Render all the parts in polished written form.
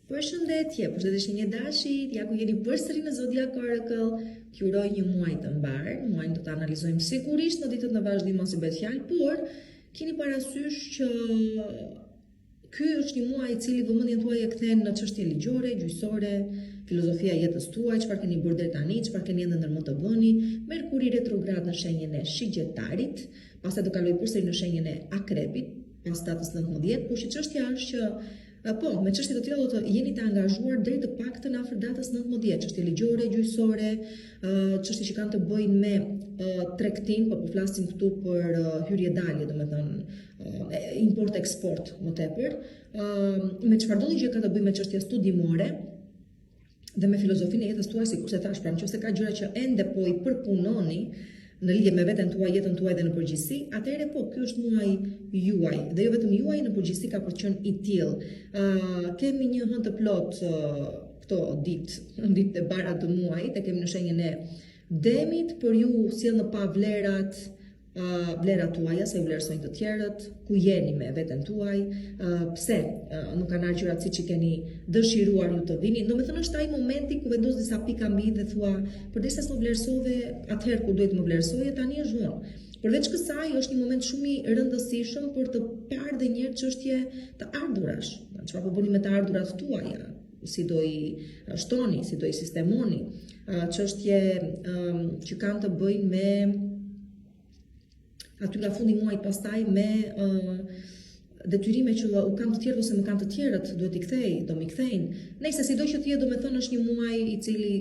Përshëndetje, përshëndetje shenjë e dashit, ja ku jeni përsëri në Zodiac Oracle, t'ju uroj një muaj të mbarë, muajin do ta analizojmë sigurisht në ditët në vazhdim masi bëhet fjalë, por kini parasysh që ky është një muaj i cili vëmendjen tuaj e kthen në çështje ligjore, gjyqësore, filozofia e jetës tuaj, çfarë keni bërë deri tani, çfarë keni ende ndërmend të bëni, Merkuri retrograd në shenjën e Shigjetarit, pastaj do kalojë përsëri në shenjën e Akrepit, pas datës 19, por që çështja është që Po, me çështje të tilla do të jeni të angazhuar deri të paktën afër datës 19, çështje ligjore, gjyqësore, çështje që kanë të bëjnë me tregtinë, po po flasim këtu për hyrje dalje, domethënë import eksport më tepër, me çfarëdo gjë ka të bëjë me çështje studimore, dhe me filozofinë e jetës tuaj, sikurse thashë, pra nëse ka gjëra që ende po i përpunoni në lidhje me veten tuaj, jetën tuaj dhe në përgjithësi, atëherë po, ky është muaji juaj dhe jo vetëm juaj, në përgjithësi ka për të qenë i tillë. Ë uh, kemi një hënë të plotë uh, këto ditë, në ditët e para të muajit, e kemi në shenjën e demit për ju sjell në pah vlerat, vlerat tuaja, sa ju vlerësojnë të tjerët, ku jeni me veten tuaj, pse nuk kanë ardhur gjërat siç i keni dëshiruar ju të vinin. Domethënë është ai momenti ku vendos disa pika mbi dhe thua, përderisa s'më vlerësove atëherë kur duhet të më vlerësoje, tani është vonë. Përveç kësaj, është një moment shumë i rëndësishëm për të parë dhe një herë çështje të ardhurash. Çfarë po bëni me të ardhurat tuaja? Si do i shtoni, si do i sistemoni? Çështje që kanë të bëjnë me aty nga fundi i muajit pastaj me uh, detyrime që u kam të tjerët ose më kanë të tjerët, duhet t'i kthej, do m'i kthejnë. Nejse sido që të jetë, domethënë është një muaj i cili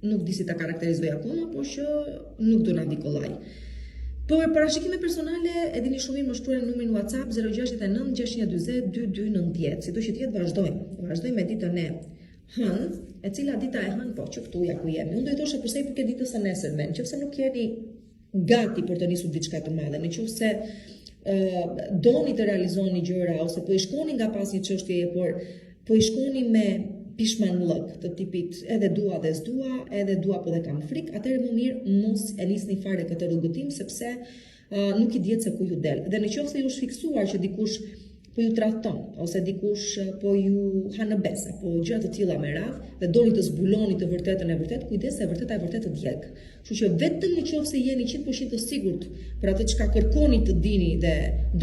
nuk di si ta karakterizoj akoma, por që nuk do na vi kollaj. Për parashikime personale, e dini shumë mirë më shkruani në numrin WhatsApp 069 640 2290. Sido që të jetë, vazhdojmë. Vazhdojmë me ditën e hënë, e cila dita e hënë, po, që këtu ja ku jemi. Unë do i thosha për sa i përket ditës së nesërme, në qoftë se nuk jeni gati për të nisur diçka të madhe, në qoftë se uh, doni të realizoni gjëra ose po i shkoni nga pas një çështjeje, por po i shkoni me pishmanllëk të tipit edhe dua dhe s'dua, edhe dua po dhe kam frikë, atëherë më mirë mos e nisni fare këtë rrugëtim sepse uh, nuk i dihet se ku ju del. Dhe në qoftë se ju është fiksuar që dikush po ju tradhton ose dikush po ju ha në besë apo gjëra të tilla me radhë dhe doni të zbuloni të vërtetën e vërtetë, kujdes se e vërteta e vërtetë të djeg. Kështu që vetëm në qoftë se jeni 100% të sigurt për atë çka kërkoni të dini dhe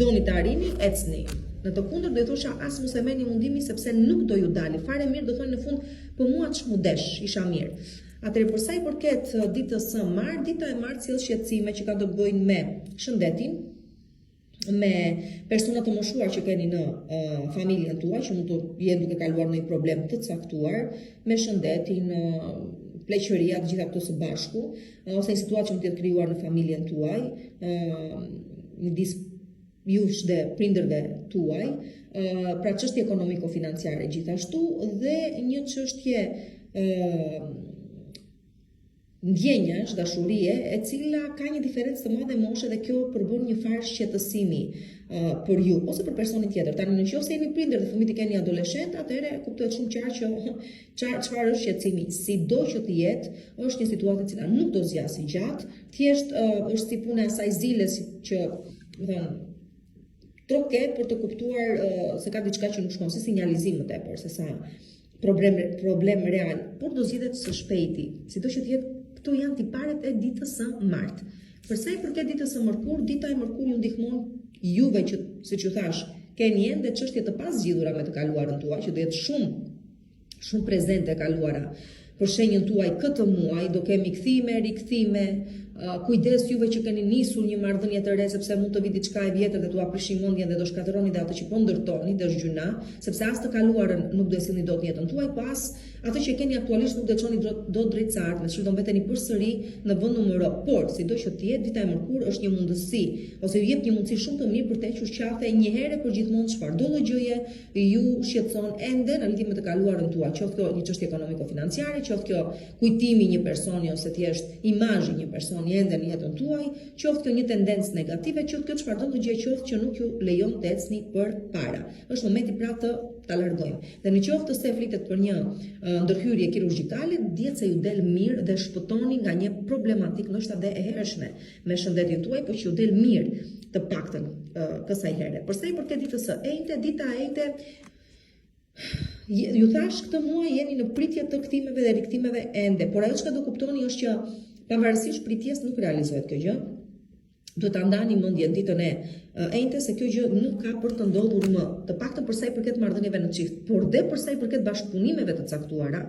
doni të arrini, ecni. Në të kundërt do i thosha as mos e merrni mundimin sepse nuk do ju dali fare mirë, do thoni në fund, po mua ç'mu desh, isha mirë. Atëherë për sa i përket ditës së martë, dita e martë sjell shqetësime që kanë të bëjnë me shëndetin, me persona të moshuar që keni në uh, familjen tuaj, që mund të jenë duke kaluar ndonjë problem të caktuar me shëndetin, uh, pleqëria, të gjitha këto së bashku, uh, ose një situatë që mund të jetë krijuar në familjen tuaj, uh, midis jush dhe prindërve tuaj, uh, pra çështje ekonomiko-financiare gjithashtu dhe një çështje uh, ndjenjash dashurie, e cila ka një diferencë të madhe moshe dhe kjo përbën një farë shqetësimi uh, për ju ose për personin tjetër. Tani në qoftë se jeni prindër dhe fëmijët i keni adoleshent, atëherë kuptohet shumë qartë që çfarë çfarë është shqetësimi. Sido që të jetë, është një situatë e cila nuk do zgjasë gjatë, thjesht uh, është si puna e asaj ziles që, domethënë, troket për të kuptuar uh, se ka diçka që nuk shkon, si sinjalizim më tepër se sa problem problem real, por do zgjidhet së shpejti. Sido që të jetë, këto janë tiparet e ditës së martë. Për sa i përket ditës së mërkurë, dita e mërkurë ju ndihmon juve që, siç ju thashë, keni ende çështje të pazgjidhura me të kaluarën tuaj, që do jetë shumë shumë prezente e kaluara për shenjën tuaj këtë muaj, do kemi kthime, rikthime, kujdes juve që keni nisur një marrëdhënie të re sepse mund të vijë diçka e vjetër dhe t'ua prishi mendjen dhe do shkatërroni dhe atë që po ndërtoni dhe është gjynah, sepse as të kaluarën nuk do e sillni dot në jetën tuaj, po as atë që keni aktualisht nuk do e çoni dot drejt së ardhmes, kështu do mbeteni përsëri në vend numëro. Por, sido që të jetë, dita e mërkurë është një mundësi ose ju jep një mundësi shumë të mirë për të hequr qafe një herë e përgjithmonë çfarëdo lloj gjëje ju shqetëson ende në lidhje me të kaluarën tuaj, qoftë kjo një çështje ekonomiko-financiare, qoftë kjo kujtimi i një personi ose thjesht imazhi i një personi ende në jetën tuaj, qoftë kjo një tendencë negative, qoftë kjo çfarëdo lloj gjëje qoftë që nuk ju lejon të ecni përpara. Është momenti pra të ta largojmë. Dhe në qoftë se flitet për një ndërhyrje kirurgjikale, dihet se ju del mirë dhe shpëtoni nga një problematikë ndoshta dhe e hershme me shëndetin tuaj, por që ju del mirë të paktën kësaj here. Për sa i përket ditës së enjte, dita e enjte Ju thash këtë muaj jeni në pritje të kthimeve dhe rikthimeve ende, por ajo çka do kuptoni është që pavarësisht pritjes nuk realizohet kjo gjë. Duhet ta ndani mendjen ditën e enjte se kjo gjë nuk ka për të ndodhur më, të paktën për sa i përket marrëdhënieve në çift, por dhe për sa i përket bashkëpunimeve të caktuara,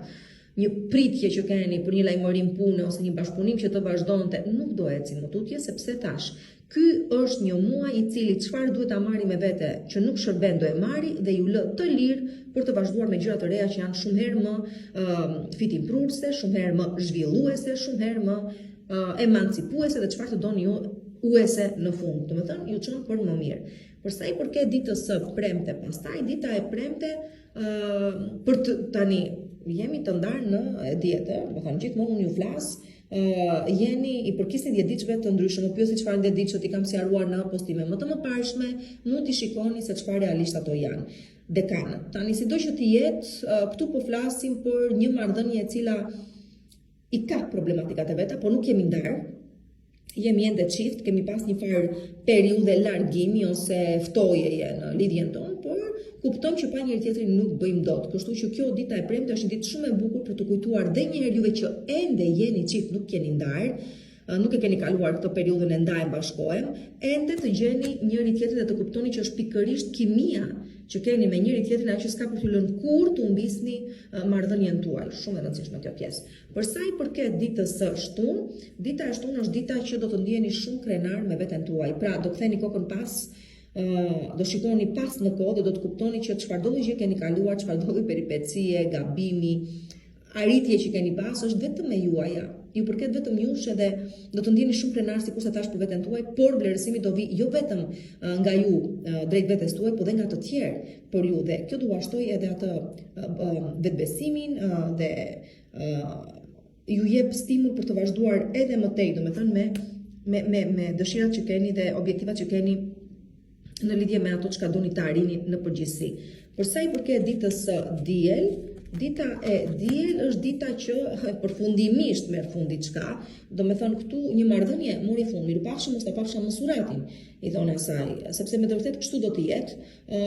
një pritje që keni për një lajmërim pune ose një bashkëpunim që të vazhdonte, nuk do eci më tutje sepse tash ky është një muaj i cili çfarë duhet ta marri me vete që nuk shërben do e marri dhe ju lë të lirë për të vazhduar me gjëra të reja që janë shumë herë më uh, fitimprurëse, shumë herë më zhvilluese, shumë herë më uh, emancipuese dhe çfarë të doni ju uese në fund. Domethënë, ju çon për më mirë. Për sa i përket ditës së premte, pastaj dita e premte uh, për të tani jemi të ndarë në dhjetë, domethënë gjithmonë unë ju flas, uh, jeni i përkisni 10 ditëve të ndryshëm, më pyesni çfarë 10 ditësh i kam sqaruar në postime më të mëparshme, mund t'i shikoni se çfarë realisht ato janë. Dekanët. Tani sido që të jetë, uh, këtu po flasim për një marrëdhënie e cila i ka problematikat e veta, por nuk jemi ndarë, jemi ende çift, kemi pas një farë periudhe largimi ose ftohjeje në lidhjen tonë, por kuptojmë që pa njëri tjetrin nuk bëjmë dot. Kështu që kjo dita e premte është një ditë shumë e bukur për të kujtuar dhe një herë juve që ende jeni çift, nuk jeni ndarë, nuk e keni kaluar këtë periudhën e ndahem bashkohem, ende të gjeni njëri tjetrin dhe të kuptoni që është pikërisht kimia që keni me njëri tjetrin ajo që s'ka për t'ju lënë kurrë të humbisni marrëdhënien tuaj. Shumë e rëndësishme kjo pjesë. Për sa i përket ditës së shtunë, dita e shtunë është dita që do të ndiheni shumë krenar me veten tuaj. Pra, do ktheni kokën pas, do shikoni pas në kohë dhe do të kuptoni që çfarëdo gjë keni kaluar, çfarëdo lloj peripecie, gabimi, arritje që keni pas është vetëm e juaja. Ju përket vetëm jush edhe do të ndiheni shumë krenar sikurse thash për veten tuaj, por vlerësimi do vi jo vetëm nga ju drejt vetes tuaj, por dhe nga të tjerë për ju dhe kjo do ua shtoj edhe atë vetbesimin dhe ju jep stimull për të vazhduar edhe më tej, domethënë me me me me dëshirat që keni dhe objektivat që keni në lidhje me ato çka doni të arrini në përgjithësi. Për sa i përket ditës së diel, dita e diel është dita që përfundimisht merr fund diçka, domethënë këtu një marrëdhënie mori fund, mirupafshim mos ta pafsha më surratin, i thonë asaj, sepse me të vërtetë kështu do të jetë, ë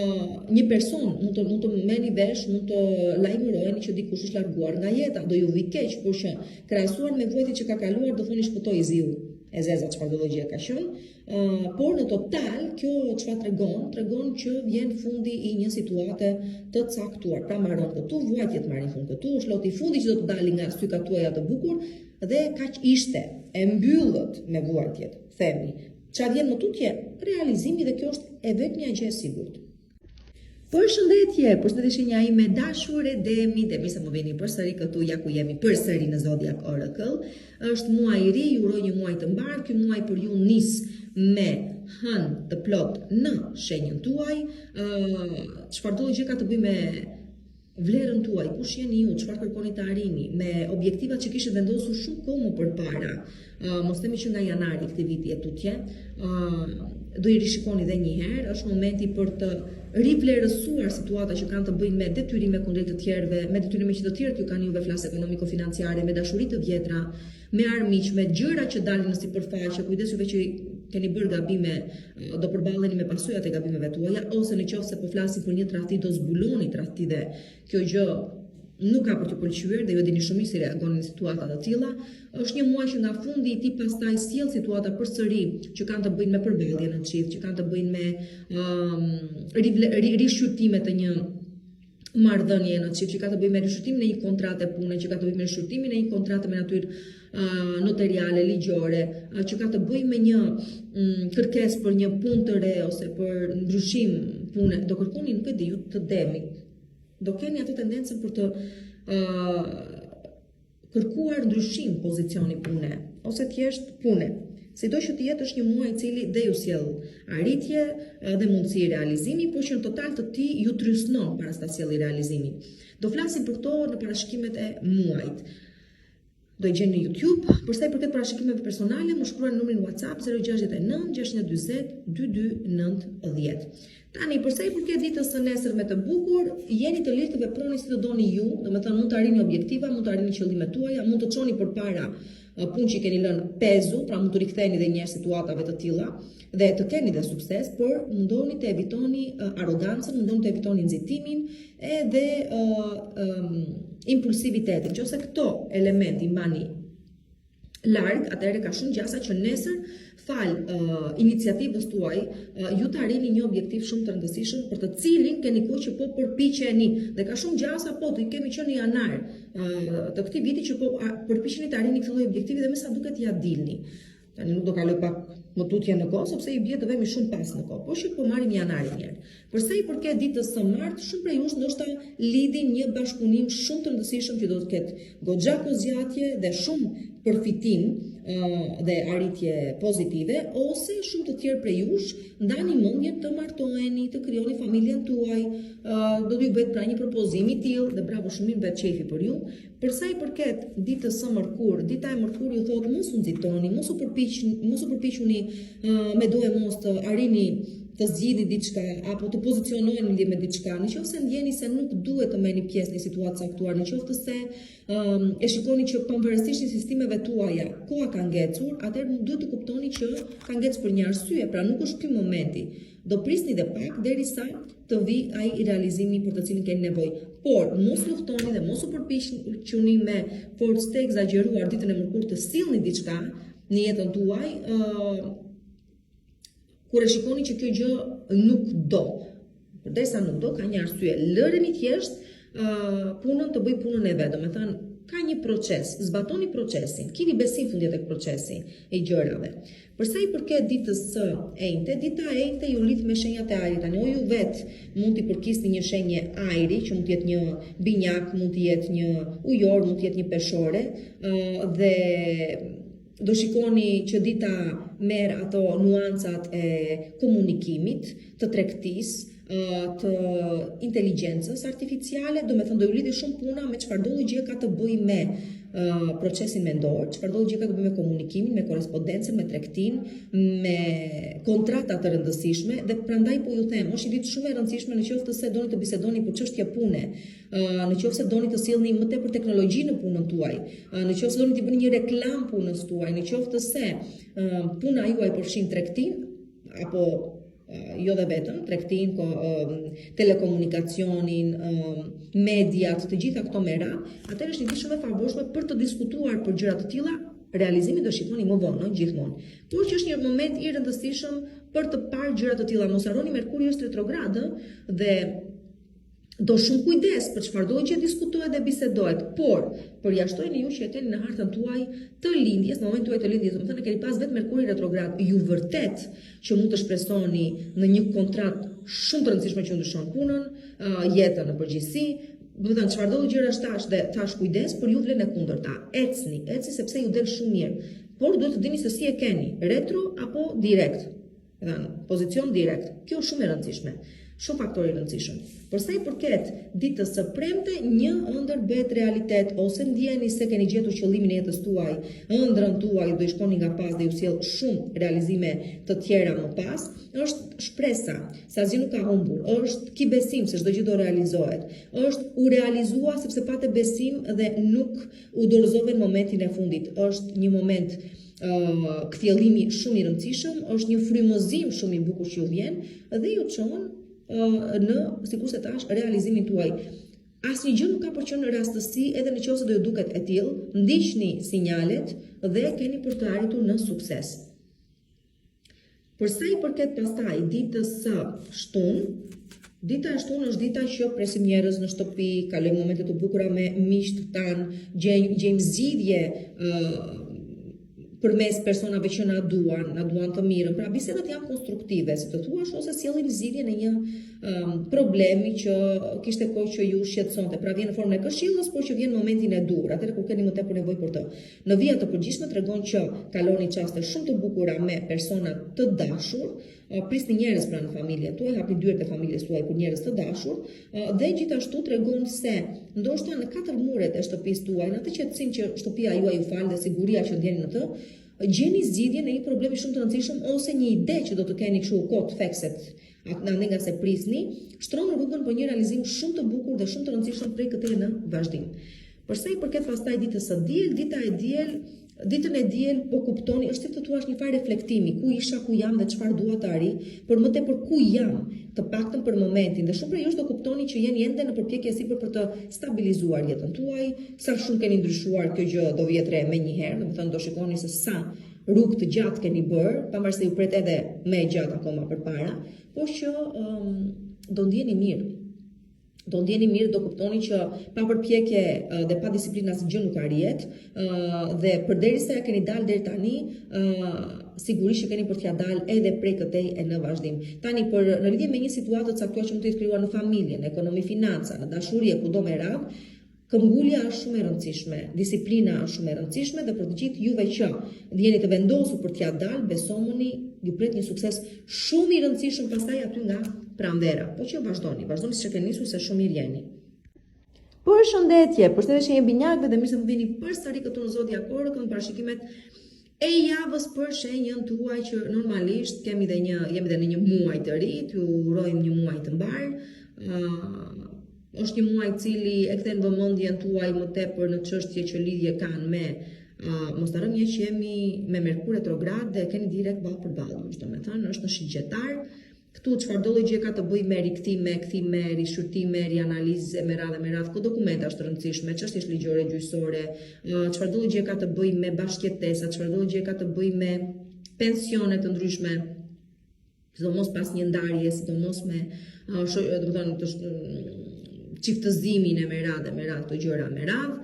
një person mund të mund të merrni vesh, mund të lajmëroheni që dikush është larguar nga jeta, do ju vi keq, por që krahasuar me vuajtjet që ka kaluar, do thoni shpëtoi i ziu, e zeza çfarëdo lloj gjëje ka qenë, Uh, por në total kjo çfarë tregon, tregon që vjen fundi i një situate të caktuar. Pra mbaron këtu, vuajtjet marrin fund këtu, është loti i fundit që do të dali nga sykat tuaja të bukur dhe kaq ishte e mbyllët me vuajtjet, themi. Ça vjen më tutje? Realizimi dhe kjo është e vetmja gjë e sigurt. Përshëndetje, përshëndetje shenja ime e dashur e Demit dhe mirë se më vini përsëri këtu, ja ku jemi përsëri në Zodiac Oracle. Është muaj i ri, ju uroj një muaj të mbarë, ky muaj për ju nis me hënë të plotë në shenjën tuaj. Ë, çfarëdo gjë ka të bëjë me vlerën tuaj, kush jeni ju, çfarë kërkoni të arrini, me objektivat që kishit vendosur shumë kohë më përpara, uh, mos themi që nga janari i këtij viti e tutje, uh, do i rishikoni edhe një herë, është momenti për të rivlerësuar situata që kanë të bëjnë me detyrime kundrejt të tjerëve, me detyrime që të tjerët ju kanë juve flas ekonomiko-financiare, me dashuri të vjetra, me armiq, me gjëra që dalin në sipërfaqe, kujdes juve që keni bërë gabime, do përballeni me pasojat e gabimeve tuaja, ose në qoftë se po flasim për një tradhti, do zbuloni tradhti dhe kjo gjë nuk ka për t'ju pëlqyer dhe ju e dini shumë mirë si reagoni në situata të tilla. Është një muaj që nga fundi i tij pastaj sjell situata përsëri që kanë të bëjnë me përballje në çift, që kanë të bëjnë me um, rishqyrtime të një marrëdhënie në çift që ka të bëjë me rishqyrtimin e një kontrate pune, që ka të bëjë me rishqyrtimin e një kontrate me natyrë uh, noteriale, ligjore, uh, që ka të bëjë me një um, kërkesë për një punë të re ose për ndryshim pune, do kërkoni nuk e di ju të demit. Do keni atë tendencën për të uh, kërkuar ndryshim pozicioni pune ose thjesht pune. Sido që të jetë është një muaj i cili dhe ju sjell arritje dhe mundësi realizimi, por që në total të tij ju trysnon para se ta sjelli realizimin. Do flasim për këto në parashikimet e muajit. Do e gjeni në YouTube. Për sa i përket parashikimeve personale, më shkruani në numrin WhatsApp 069 640 2290. Tani, për sa i përket ditës së nesërme të bukur, jeni të lirë të veproni si të doni ju, domethënë mund të arrini objektiva, mund të arrini qëllimet tuaja, mund të çoni përpara punë që i keni lënë pezull, pra mund të riktheheni edhe një herë situatave të tilla dhe të keni dhe sukses, por mundoni të evitoni arrogancën, mundoni të evitoni nxitimin edhe uh, um, impulsivitetin. Nëse këto elemente i mbani larg, atëherë ka shumë gjasa që nesër falë uh, iniciativës tuaj, uh, ju të arrini një objektiv shumë të rëndësishëm për të cilin keni kohë që po përpiqeni dhe ka shumë gjasa po të kemi qenë në janar uh, të këtij viti që po përpiqeni të arrini këtë lloj objektivi dhe me sa duket ia dilni. Tani nuk do kaloj pak më tutje në kohë, sepse i bie të vemi shumë pas në kohë, por që po marrim janarin një herë. Për sa i përket ditës së martë, shumë prej jush ndoshta lidhin një bashkëpunim shumë të rëndësishëm që do të ketë goxha kohëzgjatje dhe shumë përfitim dhe arritje pozitive, ose shumë të tjerë prej jush ndani mendjen të martoheni, të krijoni familjen tuaj, do t'ju bëhet pra një propozim i tillë dhe bravo shumë mirë bëhet qejfi për ju. Për sa i përket ditës së mërkurë, dita e mërkurë ju thotë mos u nxitoni, mos u përpiq, mos u përpiquni uh, me doemos të arrini të zgjidhni diçka apo të pozicionoheni në lidhje me diçka. Në qoftë se ndjeni se nuk duhet të merrni pjesë në një situatë të caktuar, në qoftë se um, e shikoni që pavarësisht insistimeve tuaja, koha ka ngecur, atëherë duhet të kuptoni që ka ngecur për një arsye, pra nuk është ky momenti. Do prisni dhe pak derisa të vijë ai realizimi për të cilin keni nevojë. Por mos luftoni dhe mos u përpiqni me forcë të ekzagjeruar ditën e mërkurë të sillni diçka në jetën tuaj, ë uh, kur e shikoni që kjo gjë nuk do. Përderisa nuk do, ka një arsye. Lëreni thjesht uh, punën të bëjë punën e vet. Domethënë, ka një proces, zbatoni procesin, kini besim fundja tek procesi i gjërave. Për sa i përket ditës së enjte, dita e enjte ju lidh me shenjat e ajrit. Tani o ju vetë mund t'i përkisni një shenje ajri, që mund të jetë një binjak, mund të jetë një ujor, mund të jetë një peshore, dhe do shikoni që dita merr ato nuancat e komunikimit, të tregtisë, të inteligjencës artificiale, domethënë do ju lidhi shumë puna me çfarëdo gjë ka të bëjë me procesin mendor, çfarëdo gjë ka të bëjë me komunikimin, me korrespondencën, me tregtinë, me kontrata të rëndësishme dhe prandaj po ju them, është një ditë shumë e rëndësishme në qoftë se doni të bisedoni për çështje pune, në qoftë se doni të sillni më tepër teknologji në punën tuaj, në qoftë se doni të bëni një reklamë punës tuaj, në qoftë se puna juaj përfshin tregtinë apo jo dhe vetëm, tregtinë, telekomunikacionin, mediat, të gjitha këto me radhë, atëherë është një ditë shumë e favorshme për të diskutuar për gjëra të tilla, realizimin do shikoni më vonë, gjithmonë. Por që është një moment i rëndësishëm për të parë gjëra të tilla. Mos harroni Merkuri është retrograd dhe do shumë kujdes për çfarëdo gjë diskutohet dhe bisedohet, por përjashtojeni ju që e keni në hartën tuaj të lindjes, në momentin tuaj të lindjes, domethënë e keni pas vetë Merkurin retrograd, ju vërtet që mund të shpresoni në një kontratë shumë të rëndësishme që ndryshon punën, jetën në përgjithësi, domethënë çfarëdo gjërash tash dhe thash kujdes, por ju vlen e kundërta. Ecni, ecni sepse ju del shumë mirë. Por duhet të dini se si e keni, retro apo direkt. Dhe në pozicion direkt. Kjo është shumë e rëndësishme. Shumë faktor i rëndësishëm. Për sa i përket ditës së premte, një ëndërr bëhet realitet ose ndjeni se keni gjetur qëllimin e jetës tuaj, ëndrrën tuaj do i shkoni nga pas dhe ju sjell shumë realizime të tjera më pas, është shpresa se asgjë nuk ka humbur, është ki besim se çdo gjë do realizohet, është u realizua sepse pate besim dhe nuk u dorëzove në momentin e fundit, është një moment uh, kthjellimi shumë i rëndësishëm, është një frymëzim shumë i bukur që ju vjen dhe ju çon uh, në, sikurse thash, realizimin tuaj. Asnjë gjë nuk ka për qenë rastësi edhe në qoftë se do ju duket e tillë, ndiqni sinjalet dhe keni për të arritur në sukses. Për sa i përket pastaj ditës së shtunë, dita e shtunë është dita që presim njerëz në shtëpi, kalojmë momente të bukura me miqtë tanë, gjejmë gjejmë zgjidhje ë përmes personave që na duan, na duan të mirën. Pra bisedat janë konstruktive, si të thuash, ose sjellin zgjidhjen e një um, problemi që kishte kohë që ju shqetësonte. Pra vjen në formën e këshillës, por që vjen në momentin e duhur, atëherë kur keni më tepër nevojë për të. Në vija të përgjithshme tregon që kaloni çaste shumë të bukura me persona të dashur, Prisni njerëz pra në familjen tuaj, hapni dyert e familjes tuaj për njerëz të dashur dhe gjithashtu tregon se ndoshta në katër muret e shtëpisë tuaj, në atë qetësinë që shtëpia juaj ju fal dhe siguria që ndjeni në të, gjeni zgjidhjen e një problemi shumë të rëndësishëm ose një ide që do të keni kështu kot fekset atë nga se prisni, shtron rrugën për një realizim shumë të bukur dhe shumë të rëndësishëm prej këtej në vazhdim. Për sa i përket pastaj ditës së diel, dita e diel, ditën e diel po kuptoni, është si të thuash një farë reflektimi, ku isha, ku jam dhe çfarë dua të arrij, por më tepër ku jam, të paktën për momentin. Dhe shumë prej jush do kuptoni që jeni ende në përpjekje sipër për të stabilizuar jetën tuaj, sa shumë keni ndryshuar kjo gjë do vihet re menjëherë, domethënë do shikoni se sa rrugë të gjatë keni bërë, pavarësisht se ju pret edhe më e gjatë akoma përpara, por që um, do ndjeni mirë do ndjeni mirë, do kuptoni që pa përpjekje dhe pa disiplinë asgjë nuk arrihet, dhe përderisa ia keni dalë deri tani, sigurisht që keni për t'ia dalë edhe prej këtej e në vazhdim. Tani për në lidhje me një situatë të caktuar që mund të jetë krijuar në familje, në ekonomi, financa, në dashuri e kudo me radhë, këmbgulja është shumë e rëndësishme, disiplina është shumë e rëndësishme dhe për të gjithë juve që jeni të vendosur për t'ia dalë, besomëni, ju pret një sukses shumë i rëndësishëm pastaj aty nga pranvera. Po që vazhdoni, vazhdoni siç e keni nisur se shumë mirë jeni. Përshëndetje, përshëndetje shenjë binjakëve dhe mirë se më vini përsëri këtu në Zodiac Oracle në parashikimet e javës për shenjën tuaj që normalisht kemi dhe një jemi dhe në një muaj të ri, t'ju urojmë një muaj të mbarë. Uh, është një muaj i cili e kthen vëmendjen tuaj më tepër në çështje që lidhje kanë me uh, mos të harrojmë që jemi me Merkur retrograd dhe e keni direkt ballë për ballë, domethënë është në shigjetar, Këtu çfarëdo lloj gjëje ka të bëjë me rikthime, kthime, rishqyrtime, rianalizë me radhë me radhë, këto dokumenta është të rëndësishme, çështjesh ligjore, gjyqësore, çfarëdo lloj gjëje ka të bëjë me bashkëjetesa, çfarëdo lloj gjëje ka të bëjë me pensione të ndryshme, sidomos pas një ndarje, sidomos me, domethënë, të çiftëzimin e me radhë, me radhë, këto gjëra me radhë,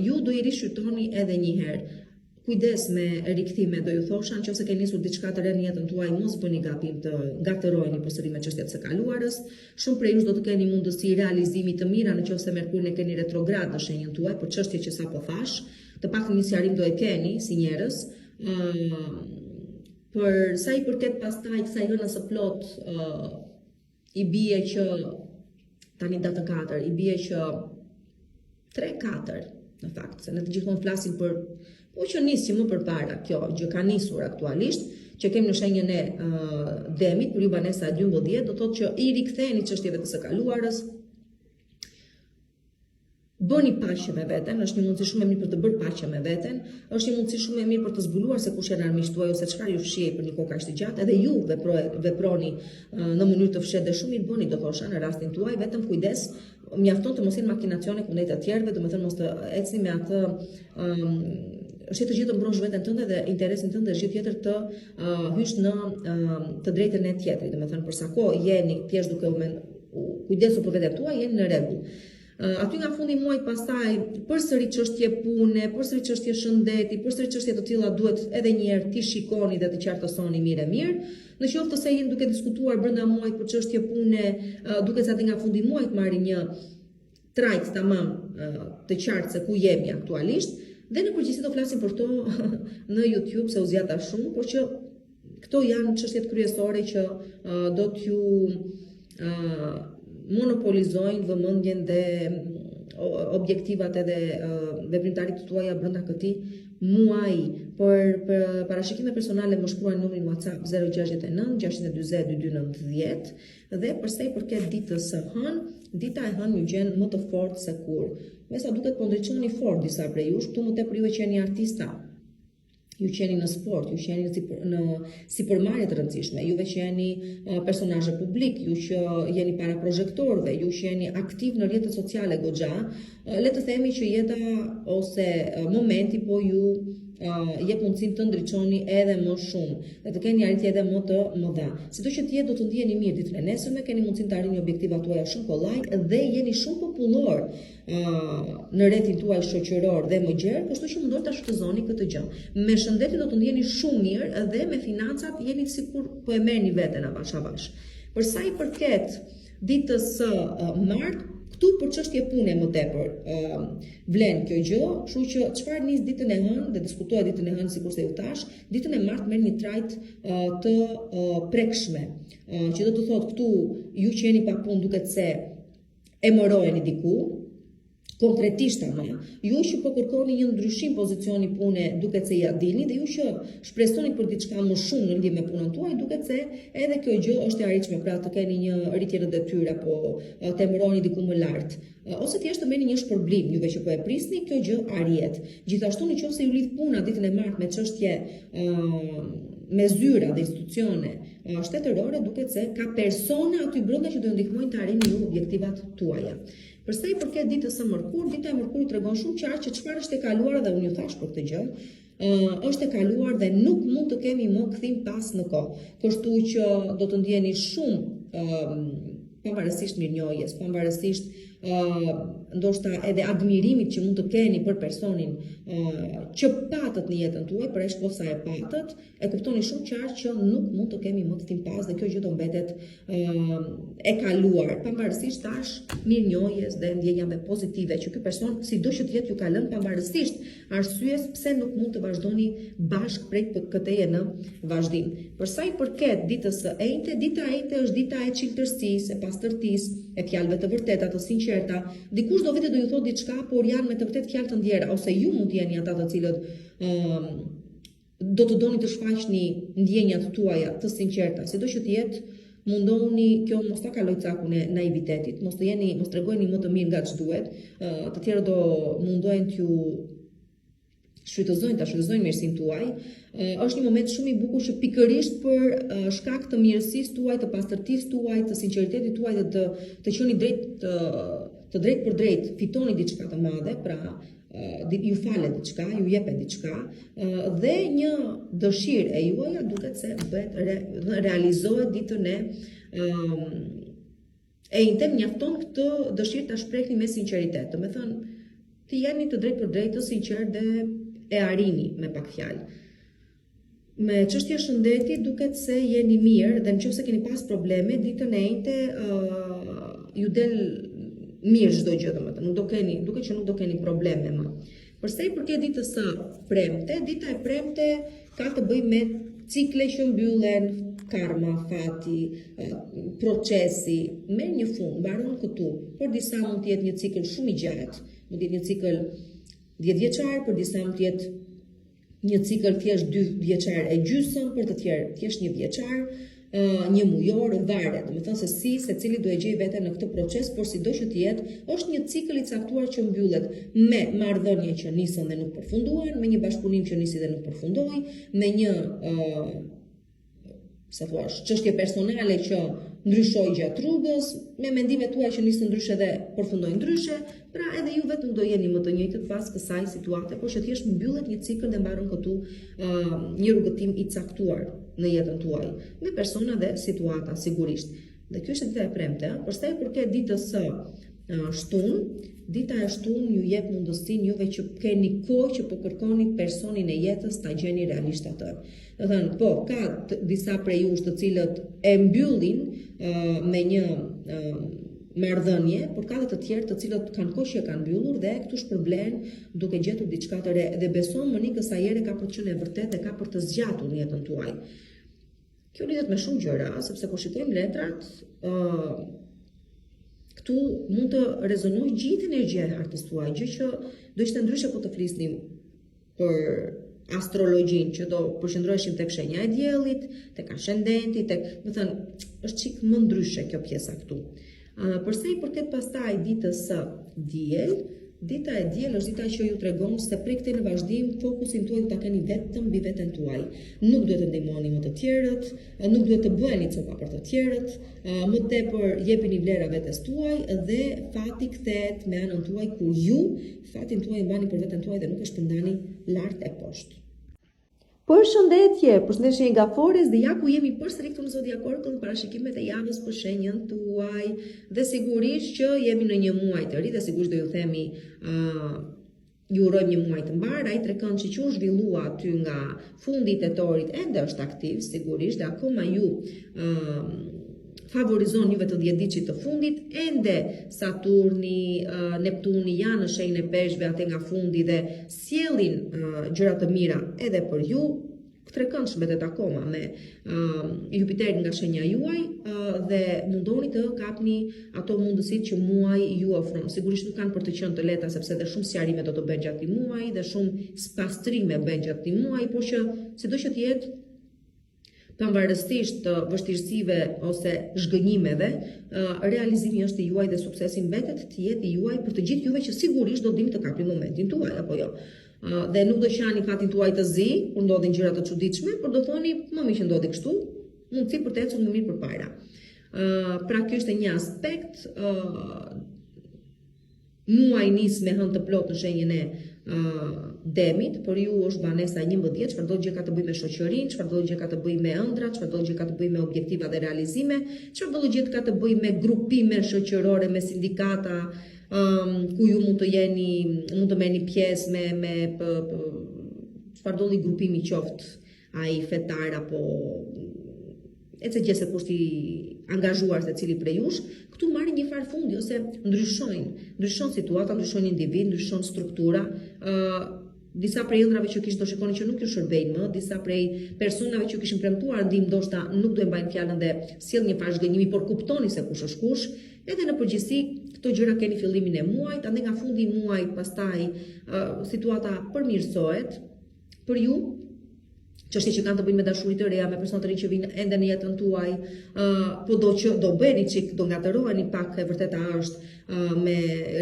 ju do i rishqyrtoni edhe një herë. Kujdes me rikthime, do ju thosha, nëse keni nisur diçka të re në jetën tuaj, mos bëni gabim të ngatërroheni përsëri me çështjet e së kaluarës. Shumë prej jush do të keni mundësi realizimi të mira në qoftë se Merkurin e keni retrograd në shenjën tuaj, për çështje që sapo thashë, të paktën një sqarim do e keni si njerëz. Ë për sa i përket pastaj kësaj hënës së plotë, ë i bie që tani datën 4, i bie që 3-4 në fakt, se ne të gjithmonë flasim për po që nis që më përpara kjo gjë ka nisur aktualisht, që kemi në shenjën e uh, demit për ju banesa e 12, do thotë që i riktheheni çështjeve të së kaluarës, Bëni paqe me veten, është një mundësi shumë e mirë për të bërë paqe me veten, është një mundësi shumë e mirë për të zbuluar se kush janë armiqtë tuaj ose çfarë ju fshihej për një kohë kaq të gjatë, edhe ju vepro, veproni në mënyrë të fshehtë dhe shumë mirë bëni, do thosha në rastin tuaj, vetëm kujdes, mjafton të mos jenë makinacione kundrejt të tjerëve, domethënë mos të ecni me atë um, është tjetër gjë të mbrosh veten tënde dhe interesin tënd është gjë tjetër të uh, hysh në uh, të drejtën e tjetrit, domethënë për sa kohë jeni thjesht duke u men, kujdesur për veten tuaj, jeni në rregull. Aty nga fundi i muajit pastaj përsëri çështje pune, përsëri çështje shëndeti, përsëri çështje të tilla duhet edhe një herë t'i shikoni dhe të qartësoni mirë e mirë. Në qoftë se jeni duke diskutuar brenda muajit për çështje pune, duket se aty nga fundi i muajit marrin një trajtë tamam të qartë se ku jemi aktualisht dhe në përgjithësi do flasim për to në YouTube se u zgjata shumë, por që këto janë çështjet kryesore që do t'ju monopolizojnë vëmendjen dhe objektivat edhe veprimtaritë tuaja brenda këtij muaji. Për, për parashikime personale më shkruani në numrin WhatsApp 069 640 2290 dhe për sa i përket ditës së hënë, dita e hënë ju gjen më të fortë se kurrë. Me sa duket po ndriçoni fort disa prej jush, këtu më tepër juve që jeni artista, ju që jeni në sport, ju që jeni në, sipër, në sipërmarrje të rëndësishme, juve që jeni personazhe publik, ju që jeni para prozhektorëve, ju që jeni aktiv në rrjetet sociale goxha, le të themi që jeta ose momenti po ju jep mundësinë të ndriçoni edhe më shumë dhe të keni arritje edhe më të mëdha. Sido që të jetë, do të ndiheni mirë ditën e nesërme, keni mundësinë të arrini objektivat tuaja shumë kollaj dhe jeni shumë popullor në rrethin tuaj shoqëror dhe më gjerë, kështu që mundohuni ta shfrytëzoni këtë gjë. Me shëndetin do të ndiheni shumë mirë dhe me financat jeni sikur po e merrni veten avash avash. Për sa i përket ditës së martë, Këtu për çështje pune më tepër ë vlen kjo gjë, kështu që çfarë nis ditën e hënë dhe diskutohet ditën e hënë sikurse ju thash, ditën e martë merr një trajtë të prekshme, që do të thotë këtu ju që jeni pa punë duket se emëroheni diku, konkretisht ama, ju që po kërkoni një ndryshim pozicioni pune, duket se ia dilni dhe ju që shpresoni për diçka më shumë në lidhje me punën tuaj, duket se edhe kjo gjë është e arritshme, pra të keni një rritje në detyrë apo të emëroheni diku më lart, ose thjesht të merrni një shpërblim, juve që po e prisni, kjo gjë arrihet. Gjithashtu në qoftë se ju lidh puna ditën e martë me çështje me zyra dhe institucione shtetërore, duket se ka persona aty brenda që do ju ndihmojnë të arrini ju objektivat tuaja. Për sa i përket ditës së mërkurë, dita e mërkurë tregon shumë qartë që çfarë është e kaluar dhe unë ju thash për këtë gjë, është e kaluar dhe nuk mund të kemi më kthim pas në kohë. Kështu që do të ndjeni shumë pavarësisht mirënjohjes, pavarësisht uh, ndoshta edhe admirimit që mund të keni për personin uh, që patët në jetën tuaj, për aq kohë sa e patët, e kuptoni shumë qartë që nuk mund të kemi më kthim pas dhe kjo gjë do mbetet e kaluar, pavarësisht tash mirënjohjes dhe ndjenjave pozitive që ky person sido që të jetë ju ka lënë pavarësisht arsyes pse nuk mund të vazhdoni bashkë prej këtej e në vazhdim. Për sa i përket ditës së enjte, dita e enjte është dita e çiltërsisë, e pastërtisë, e fjalëve të vërteta, të sinqerta. Dikush do vete do ju thotë diçka, por janë me të vërtetë fjalë të ndjera ose ju mund të jeni ata të cilët ëm do të doni të shfaqni ndjenjat tuaja të sinqerta, sido që të jetë, mundohuni kjo mos ta kalojë cakun e naivitetit, mos të jeni, mos tregoheni më të mirë nga ç'duhet, të tjerët do mundohen t'ju shfrytëzojnë, ta shfrytëzojnë mirësinë tuaj. Është një moment shumë i bukur që pikërisht për shkak të mirësisë tuaj, të pastërtisë tuaj, të sinqeritetit tuaj dhe të të qenit drejt të, të drejtpërdrejtë, fitoni diçka të madhe, pra ju falet diçka, ju jepet diçka dhe një dëshirë e juaja duket se bëhet re, realizohet ditën e enjte mjafton këtë dëshirë ta shprehni me sinqeritet. Domethënë, të jeni të drejtpërdrejtë, të sinqertë dhe e arrini me pak fjalë. Me çështje shëndeti duket se jeni mirë dhe në qoftë se keni pas probleme, ditën e enjte uh, ju del mirë çdo gjë, domethënë, nuk do keni, duket që nuk do keni probleme më. Për sa i përket ditës së premte, dita e premte ka të bëjë me cikle që mbyllen, karma, fati, procesi, merr një fund, mbaron këtu. Për disa mund të jetë një cikël shumë i gjatë, mund të jetë një cikël 10 vjeçar, për disa mund të jetë një cikël thjesht dy vjeçar e gjysëm, për të tjerë thjesht një vjeçar, një mujor, varet, domethënë se si secili do e gjejë veten në këtë proces, por sido që të jetë, është një cikël i caktuar që mbyllet me marrëdhënie që nisën dhe nuk përfunduan, me një bashkëpunim që nisi dhe nuk përfundoi, me një uh, sa thua, çështje personale që ndryshoi gjatë rrugës, me mendimet tuaja që nisën ndryshe dhe përfundojnë ndryshe, pra edhe ju vetë nuk do jeni më të njëjtët pas kësaj situate, por që thjesht mbyllet një cikël dhe mbaron këtu uh, një rrugëtim i caktuar në jetën tuaj, me persona dhe situata sigurisht. Dhe kjo është dita e premte, ëh, për sa i përket ditës së shtunë, dita e shtunë ju jep mundësinë juve që keni kohë që po kërkoni personin e jetës ta gjeni realisht atë. Domethënë, po, ka disa prej jush të cilët e mbyllin uh, me një uh, marrëdhënie, por ka dhe të tjerë të cilët kanë kohë që e kanë mbyllur dhe këtu shpërblehen duke gjetur diçka të re dhe besomëni kësaj here ka për të qenë e vërtetë dhe ka për të zgjatur në jetën tuaj. Kjo lidhet me shumë gjëra, sepse kur shikojmë letrat, ë uh, këtu mund të rezonojë gjithë energjia e hartës tuaj, gjë që do ishte ndryshe po të flisnim për astrologjinë që do përqendroheshim tek shenja e diellit, tek ascendenti, tek, domethënë, është çik më ndryshe kjo pjesa këtu. Uh, për sa i përket pastaj ditës së diel, dita e diel është dita që ju tregon se prej këtej në vazhdim fokusin tuaj do ta keni vetëm mbi veten tuaj. Nuk duhet të ndihmoni më të tjerët, nuk duhet të bëheni copa për të tjerët, më tepër jepini vlera vetes tuaj dhe fati kthehet me anën tuaj kur ju Fatin tuaj e mbani për veten tuaj dhe nuk e shpërndani lart e poshtë. Përshëndetje, përshëndetje shenjë Gaforres dhe ja ku jemi përsëri këtu në Zodiac Oracle në parashikimet e javës për shenjën tuaj dhe sigurisht që jemi në një muaj të ri dhe sigurisht do ju themi uh, ju urojmë një muaj të mbarë, ai trekëndëshi që u zhvillua aty nga fundi i tetorit ende është aktiv sigurisht dhe akoma ju uh, favorizon juve të 10 ditëshit të fundit, ende Saturni, Neptuni janë në shenjën e peshqve atë nga fundi dhe sjellin gjëra të mira edhe për ju, trekëndësh mbetet akoma me uh, Jupiterin nga shenja juaj uh, dhe mundoni të kapni ato mundësitë që muaji ju ofron. Sigurisht nuk kanë për të qenë të lehta sepse dhe shumë sqarime do të bëhen gjatë këtij muaji dhe shumë spastrime bëhen gjatë këtij muaji, por që sido që të jetë pavarësisht vështirësive ose zhgënjimeve, realizimi është i juaj dhe suksesi mbetet të jetë i juaj për të gjithë juve që sigurisht do dini të kapni momentin tuaj apo jo. Dhe nuk do qani fatin tuaj të zi kur ndodhin gjëra të çuditshme, por do thoni më mirë që ndodhi kështu, mundësi për të ecur më mirë përpara. Pra kjo është një aspekt Muaji nis me hënë të plotë në shenjën e demit, për ju është banesa 11, çfarëdo gjë ka të bëjë me shoqërinë, çfarëdo gjë ka të bëjë me ëndrra, çfarëdo gjë ka të bëjë me objektiva dhe realizime, çfarëdo gjë ka të bëjë me grupime shoqërore, me sindikata, um, ku ju mund të jeni, mund të merrni pjesë me me p, p, çfarëdo lloj grupimi qoftë ai fetar apo e ce gjë se kush i angazhuar secili prej jush, këtu marrin një farë fundi ose ndryshojnë, ndryshon situata, ndryshojnë individ, ndryshon struktura, ë uh, disa prej ëndrrave që kishit do shikoni që nuk ju shërbejnë më, disa prej personave që kishin premtuar ndihmë ndoshta nuk do e mbajnë fjalën dhe sjell një farë zhgënjimi, por kuptoni se kush është kush. Edhe në përgjithësi këto gjëra keni fillimin e muajit, andaj nga fundi i muajit pastaj uh, situata përmirësohet për ju, çështje që kanë të bëjnë me dashuri të reja, me persona të rinj që vijnë ende në jetën tuaj, ë uh, po do që do bëni çik, do ngatërroheni pak, e vërteta është uh, me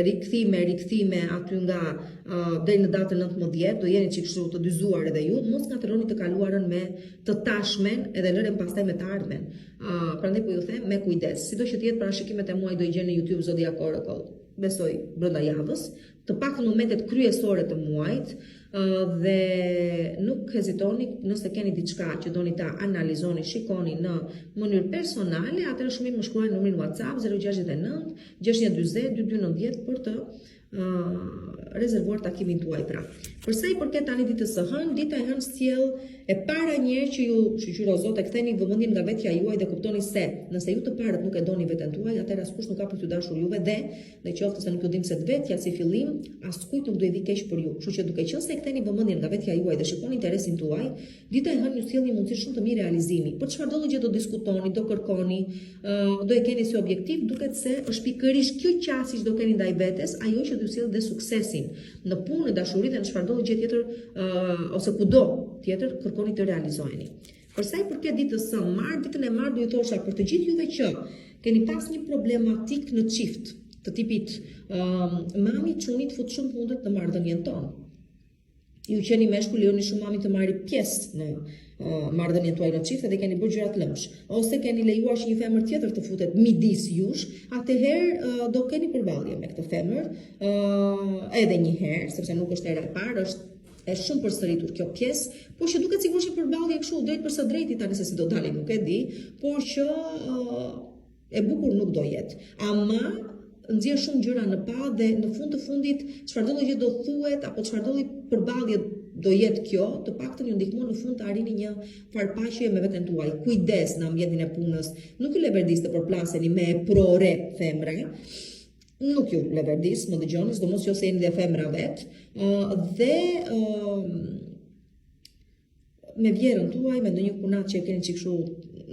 rikthime, rikthime aty nga uh, deri në datën 19, do jeni çik kështu të dyzuar edhe ju, mos ngatërroni të kaluarën me të tashmen edhe lëren pastaj me të ardhmen. Uh, prandaj po ju them me kujdes. Sido që të jetë parashikimet e muajit do i gjeni në YouTube Zodiac Oracle. Besoj brenda javës, të paktën momentet kryesore të muajit dhe nuk hezitoni nëse keni diçka që doni ta analizoni, shikoni në mënyrë personale, atëherë shumë mirë më shkruani në numrin WhatsApp 069 640 2290 për të rezervuar takimin tuaj pra. Për sa i përket tani ditës së hënë, dita e hënë sjell e para një herë që ju shyqyr o Zot e ktheni vëmendjen nga vetja juaj dhe kuptoni se nëse ju të parët nuk e doni veten tuaj, atëherë askush nuk ka për t'ju dashur juve dhe Në qoftë se nuk ju dhimbset vetja si fillim, askujt nuk do i vijë keq për ju. Kështu që duke qenë se e ktheni vëmendjen nga vetja juaj dhe shikoni interesin tuaj, dita e hënë ju sjell një mundësi shumë të mirë realizimi. Për çfarëdo lloj gjë do diskutoni, do kërkoni, do e keni si objektiv, duket se është pikërisht kjo qasje që do keni ndaj vetes, ajo që do ju sjellë dhe suksesin në punë, në dashuri dhe në çfarëdo lloj gjë tjetër ose kudo tjetër kërkoni të realizoheni. Për sa i përket ditës së martë, ditën e martë do ju thosha për të gjithë juve që keni pas një problematikë në çift të tipit um, mami çunit fut shumë hundët në marrëdhënien tonë. Ju që jeni meshkull lejoni shumë mamin të marrë pjesë në uh, marrëdhënien tuaj në çift dhe keni bërë gjërat lëmsh ose keni lejuar që një femër tjetër të futet midis jush, atëherë uh, do keni përballje me këtë femër, uh, edhe një herë, sepse nuk është hera e parë, është e shumë përsëritur kjo pjesë, por që duket sigurisht një përballje kështu drejt për së drejti tani se si do dali nuk e di, por që uh, e bukur nuk do jetë. Ama nxjerr shumë gjëra në pah dhe në fund të fundit çfarëdo lloj gjë do thuhet apo çfarëdo lloj përballje do jetë kjo, të paktën ju ndihmon në fund të arrini një farë paqeje me veten tuaj. Kujdes në ambientin e punës, nuk ju leverdis të përplaseni me eprore femra, nuk ju leverdis, më dëgjoni, sidomos jo se jeni dhe femra vetë, dhe me vjehrrën tuaj, me ndonjë kunat që e keni çik kështu,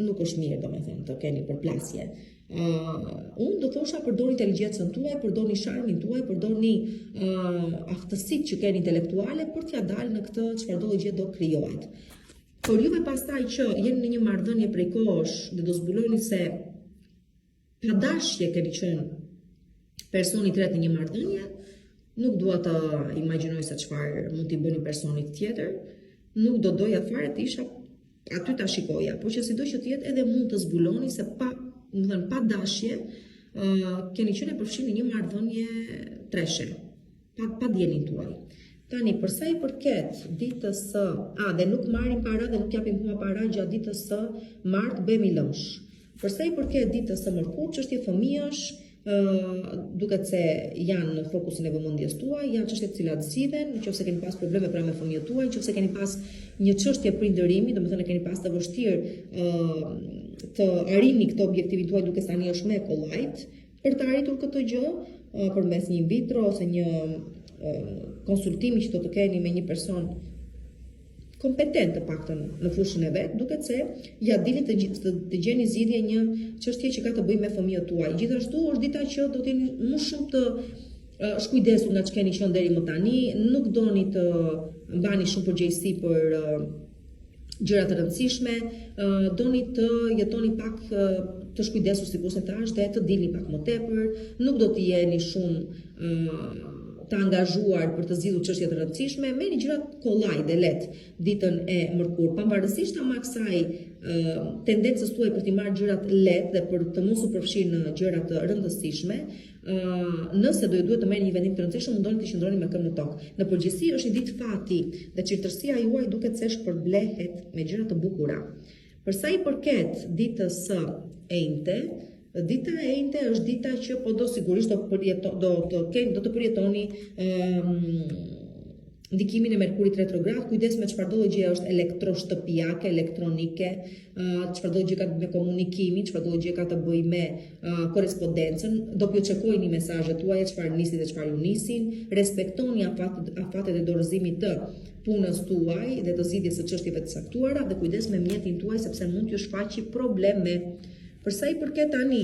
nuk është mirë, domethënë, të keni përplasje. Uh, unë do thosha përdorni inteligjencën tuaj, përdorni sharmin tuaj, përdorni uh, aftësitë që keni intelektuale për t'ia dalë në këtë çfarëdo gjë do krijohet. Por juve pastaj që jeni në një marrëdhënie prej kohësh dhe do zbuloni se Pa dashje keni qenë personi i tretë në një marrëdhënie, nuk dua të imagjinoj se çfarë mund t'i bëni personit tjetër, nuk do doja fare të isha aty ta shikoja, por që sido që të jetë edhe mund të zbuloni se pa, domethënë pa dashje, uh, keni qenë e përfshirë në një marrëdhënie treshe. pa pa dijeninë tuaj. Tani për sa i përket ditës së, a dhe nuk marrim para dhe nuk japim hua para gjatë ditës së martë bëhemi lëmsh. Për sa i përket ditës së mërkurë, çështje fëmijësh, ë duket se janë në fokusin e vëmendjes tuaj, janë çështje të cilat zgjidhen, nëse keni pas probleme pra me fëmijët tuaj, nëse keni pas një çështje prindërimi, domethënë keni pas të vështirë ë. të arrini këtë objektivin tuaj duket tani është më e kollajt për të arritur këtë gjë përmes një in vitro ose një konsultimi që do të keni me një person kompetent të paktën në fushën e vet, duket se ja dilni të, të, të gjeni zgjidhje një çështje që ka të bëjë me fëmijët tuaj. Gjithashtu është dita që do të jeni më shumë të shkujdesur nga ç'keni qenë deri më tani, nuk doni të mbani shumë përgjegjësi për gjëra të rëndësishme, doni të jetoni pak të shkujdesur sikurse thashë dhe të dilni pak më tepër, nuk do të jeni shumë të angazhuar për të zgjidhur çështje të rëndësishme, merrni gjërat kollaj dhe lehtë ditën e mërkurë, pavarësisht ama kësaj tendencës tuaj për t'i marrë gjërat lehtë dhe për të mos u përfshirë në gjëra të rëndësishme, nëse do ju duhet të merrni një vendim të rëndësishëm, mundohuni të qëndroni me këmbë në tokë. Në përgjithësi është një ditë fati dhe çiltërsia juaj duket se shpërblehet me gjëra të bukura. Për sa i përket ditës së enjte, dita e enjte është dita që po do sigurisht do përjeto, do të keni do të përjetoni ëm ndikimin e Merkurit retrograd, kujdes me çfarëdo lloj gjëje është elektroshtëpiake, elektronike, çfarëdo gjë ka të bëjë me komunikimin, çfarëdo gjë ka të bëjë me korrespondencën, doppio-çekojini mesazhet tuaja, çfarë nisi dhe çfarë ju nisin, respektoni afatet, afatet e dorëzimit të punës tuaj dhe të zgjidhjes së çështjeve të caktuara dhe kujdes me mjetin tuaj sepse mund t'ju shfaqi probleme. Për sa i përket tani